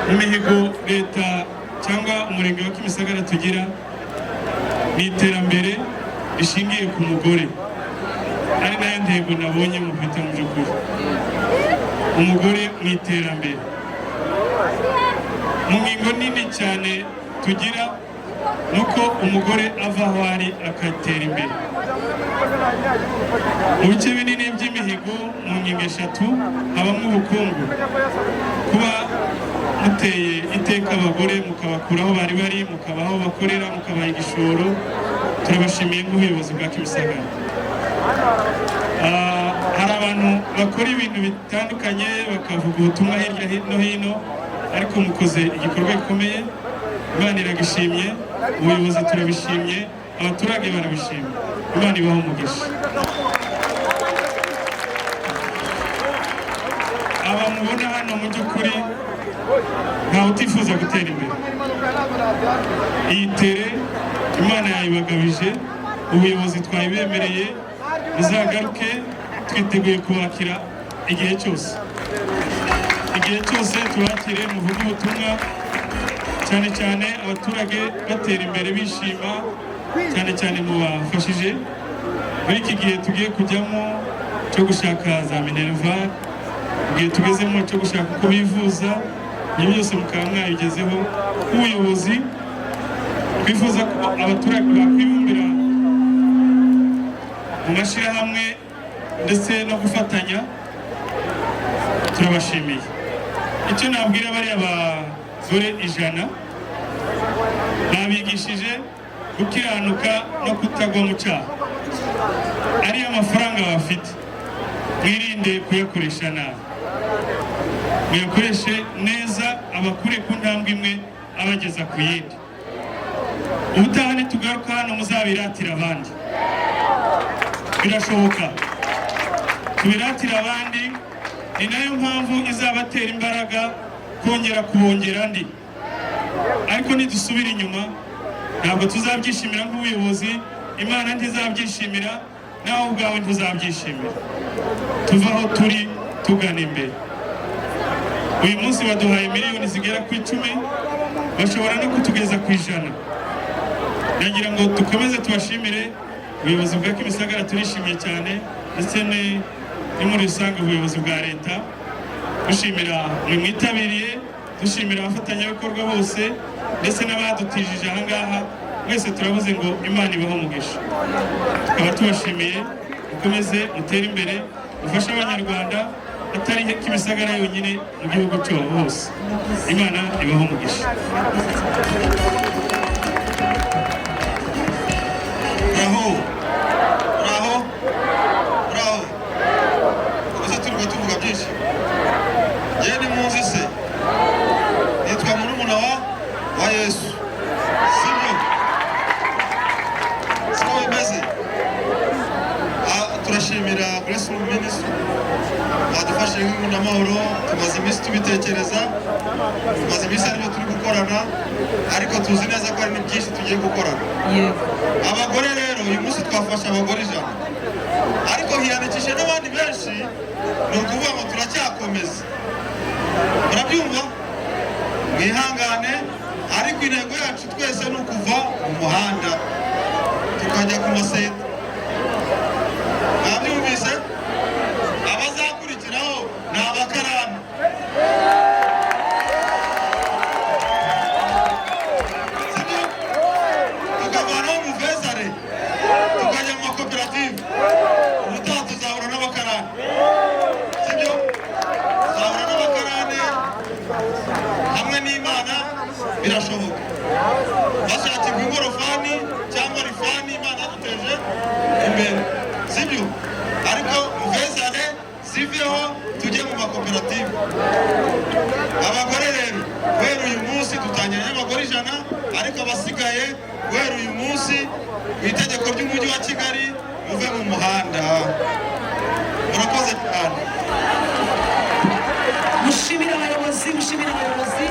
Mu mihigo leta cyangwa umurenge wa Kimisagara tugira ni iterambere rishingiye ku mugore, ari nayo ntego nabonye mufite. Mu by'ukuri umugore mu iterambere, mu ngingo nini cyane tugira ni uko umugore ava aho ari agatera imbere. Mu bice binini by'imihigo, mu ngingo 3 habamo ubukungu. Kuba muteye iteka abagore, mukabakura aho bari bari, mukabaha aho bakorera, mukabaha igishoro, turabashimiye nk'ubuyobozi bwa Kimisagara. Hari abantu bakora ibintu bitandukanye bakavuga ubutumwa hirya no hino, ariko mukoze igikorwa gikomeye. Imana iragishimye, ubuyobozi turabishimye, abaturage barabishimye. Imana ibaho umugisha. Aba mubona hano mu by'ukuri ntawe utifuza gutera imbere. Iyi tere Imana yayibagabije, ubuyobozi twayibemereye, muzagaruke, twiteguye kubakira igihe cyose. Igihe cyose tubakire, muvuge ubutumwa, cyane cyane abaturage batera imbere bishima, cyane cyane mubafashije muri iki gihe tugiye kujyamo cyo gushaka za minerva, igihe tugezemo cyo gushaka uko bivuza, ibyo byose mukaba mwabigezeho. Nk'ubuyobozi twifuza ko abaturage bakwibumbira mu mashyirahamwe ndetse no gufatanya. Turabashimiye. Icyo nabwira bariya bagore 100, nabigishije gukiranuka no kutagwa mu cyaha. Ariya mafaranga bafite mwirinde kuyakoresha nabi, muyakoreshe neza, abakure ku ntambwe imwe abageza ku yindi. Ubutaha nitugaruka hano muzabiratira abandi, birashoboka tubiratira abandi. Ni nayo mpamvu izabatera imbaraga kongera kubongera andi. Ariko nidusubira inyuma ntabwo tuzabyishimira nk'ubuyobozi, Imana ntizabyishimira, nawe ubwawe ntuzabyishimira. Tuva aho turi tugana imbere. Uyu munsi baduhaye miliyoni zigera ku 10, bashobora no kutugeza ku 100. Nagira ngo dukomeze tubashimire ubuyobozi bwa Kimisagara, turishimye cyane, ndetse ni muri rusange ubuyobozi bwa leta. Dushimira mwe mwitabiriye, dushimira abafatanyabikorwa bose ndetse n'abadutijije aha ngaha. Mwese turavuze ngo Imana ibaho umugisha. Tukaba tubashimiye, mukomeze mutere imbere, mufashe Abanyarwanda atari Kimisagara yonyine, mu gihugu cyo hose. Imana ibaho umugisha. Uraho, uraho, uraho. Ubuse turiho tuvuga byinshi. Njyewe ni muzi se, nitwa murumuna wa Yesu, sibyo? Siko bimeze? Turashimira Grace Room Ministry badufashije nk'Inkundamahoro. Tumaze iminsi tubitekereza, tumaze iminsi aribyo turi gukorana, ariko tuzi neza ko hari byinshi tugiye gukorana. Abagore rero uyu munsi twafashe abagore 100, ariko hiyandikishije n'abandi benshi, ni ukuvuga ngo turacyakomeza. Murabyumva? Mwihangane, ariko intego yacu twese ni ukuva mu muhanda tukajya ku maseta. Mwabyumvise? Abazakurikiraho ni abakarani. Sibyo? Tukavanaho umuvezare tukajya mu makoperative. Ubutaha tuzahura n'abakarani, sibyo? Tuzahura n'abakarani hamwe n'Imana, birashoboka. Bashakirwa ingorofani cyangwa rifani, Imana yaduteje imbere, sibyo? Ariko muvezare ziveho tujye mu makoperative. Abagore rero guhera uyu munsi dutangiranye n'abagore 100, ariko abasigaye guhera uyu munsi mu itegeko ry'umujyi wa Kigali muve mu muhanda. Murakoze cyane. Mushimire abayobozi, mushimire abayobozi.